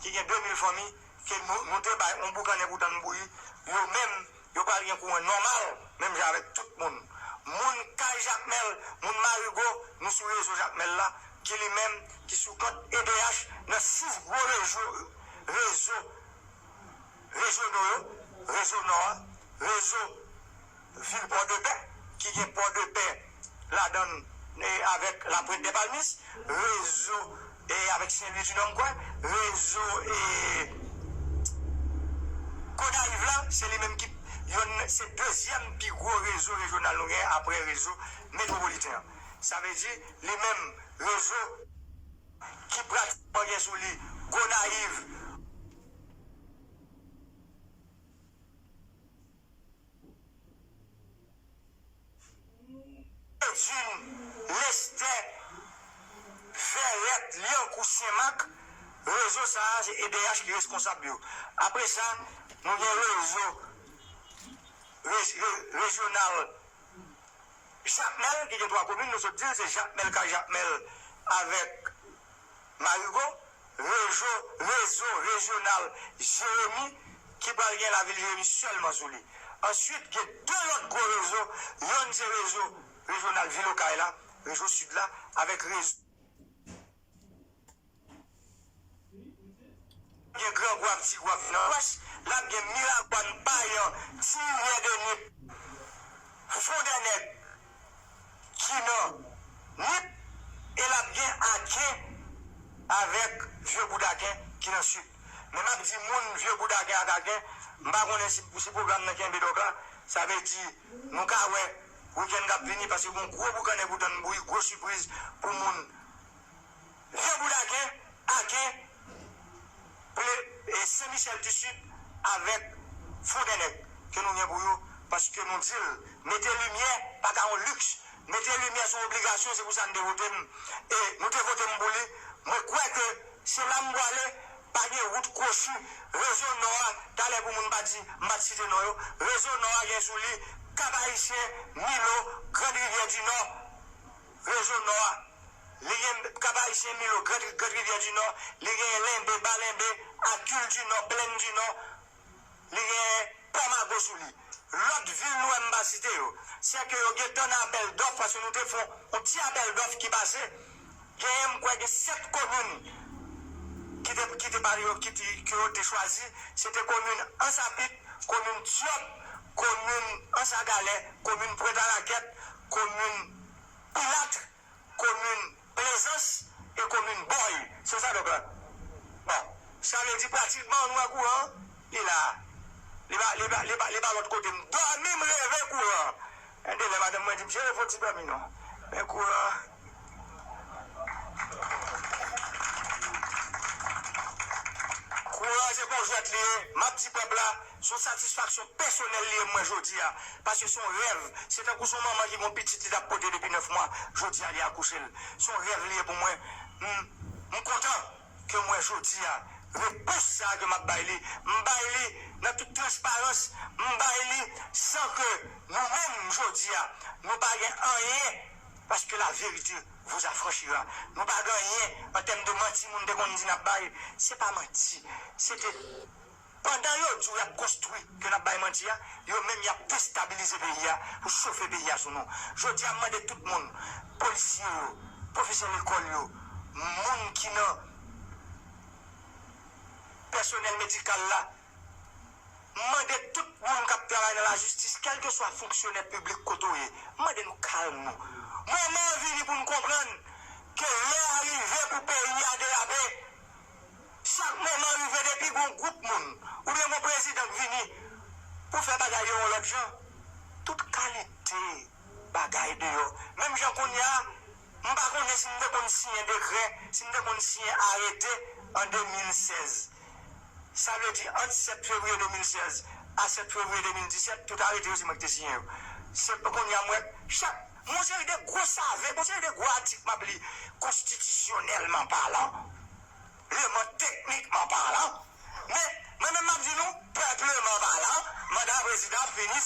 ki gen de mil fanmi, ke nou, nou te bay yon boukannen pou tann bouyi. Yo menm, yo pral gen kouran nòmal, menm jan avèk tout moun. Moun kay Jakmèl, moun Marigo, nou sou rezo Jakmèl la, ki li menm, ki sou kont E D H, nan sis gwo rezo, rezo rejyonal yo, rezo nò a, rezo vil Pòdepè, ki gen Pòdepè ladan l, e, avèk Lapwent dè Palmis, rezo, e, avèk Sen Lwi di Nò, m kwè, rezo, e, Gonayiv la, se li menm ki yonn, se dezyèm pi gwo rezo rejyonal nou genyen apre rezo metwopoliten an. Sa vle di, li menm, rezo ki pratikman gen sou li Gonayiv, Medin, Lestè, Vèrèt, Lyankou, Senmak, rezo sa a, se E D H ki reskonsab yo. Apre sa, nou gen rezo rej-, re-, rejyonal Jakmèl, ki gen twa komin, nou sot di l, se Jakmèl, kay Jakmèl avèk Marigo, rezo, rezo rejyonal Jeremi, ki pral gen lavil Jeremi sèlman sou li. Answit, gen de lòt gwo rezo, yonn se rezo rejyonal vil Okay la, rezo sid la, avèk rezo gen Gran Gwav, Ti Gwav nan lwès, l ap gen Miragwàn, Payan, Ti Rivyè de Nip, Fondènèg, ki nan Nip, e l ap gen Aken avèk Vye Boudaken ki nan sid. Men m ap di moun Vye Boudaken ak Aken, m pa konnen si, si pwogram nan kenbe dòk la, sa vle di nou ka wè wikenn k ap vini, paske gon gwo boukannen pou tann bouyi, gwo sipriz pou moun Vye Boudaken, Aken, Ple-, e, Sen Michèl di Sid avèk Fondènèg ke nou gen pou yo, paske nou di l, mete limyè pa ka yon liks, mete limyè se yon obligasyon, se pou sa n te vote m, e nou te vote m pou li. Mwen kwè ke se la m pwale, pa gen wout kwochi, rezo nò a, talè pou moun pa di m pa t site non yo, rezo nò a gen sou li Kap Ayisyen, Milo, Grand Rivyè di Nò, rezo nò a. Li gen Kap Ayisyen, Milo, Grand, Grand Rivyè di Nò, li gen Lenbe, Ba Lenbe, Akil di Nò, Plèn di Nò, li gen Pò Mago sou li. Lòt vil nou wè m pa site yo, se ke yo gentan nan apèl dòf, paske nou te fè yon ti apèl dòf ki pase. Genyen, m kwè gen sèt komin ki te, ki te pale yo, ki te, ke yo te chwazi. Se te komin Ansapit, komin Dyòb, komin Ansagalè, komin Pwent a Rakèt, komin Pilat, komin Plezans e komin Bòy. Se sa dòk la. Bon, sa vle di pratikman nou wè kouran an, li la. Li pa, li pa, li pa, li pa lòt kote. M dòmi, m reve kouran an. Gen de lè madanm mwen di m, "Cheri, fò ti dòmi non." Men kouran an, kouran an se pa yon jwèt li ye. M ap di pèp la, Se yon satisfaksyon pèsonèl li ye pou mwen jodi a, paske se yon rèv. Se tankou se yon manman ki gen yon pitit li t ap pote depi nèf mwa, jodi a li akouche l. Se yon rèv li ye pou mwen. M, m kontan ke mwen jodi a, repons sa a ke m ap bay li, m bay li nan tout transparans, m bay li san ke nou menm jodi a, nou pa gen anyen, paske la vérité vous affranchira. Nou pa gen anyen an tèm de manti moun te konn di n ap bay. Se pa manti. Se te Pandan yo di w y ap konstwi, ke n ap bay manti a, yo menm y ap destabilize peyi a pou chofe peyi a sou nou. Jodi a, m mande tout moun, polisye yo, pwofesè lekòl yo, moun ki nan pèsonèl medikal la, m mande tout moun k ap travay nan lajistis, kèlkeswa fonksyonè piblik kote w ye, m mande nou kalm nou. Moman an vini pou n konprann ke lè a rive pou peyi a derape. Chak moman rive depi gon gwoup moun oubyen gon prezidan k vini pou fè bagay yo yon lòt jan. Tout kalite bagay deyò. Menm jan kounye a, m pa konnen si m te konn siyen dekrè, si m te konn siyen arete an de mil sèz. Sa vle di ant sèt fevriye de mil sèz a sèt fevriye de mil disèt, tout arete yo se mwen ki te siyen yo. Se pou kounye a m wè chak, gon seri de gwo save, gon seri de gwo atik m ap li konstitisyonèlman palan. Leman teknikman palan. Men, mwen menm m ap di nou, pèpleman palan, manda prezidan ap fini.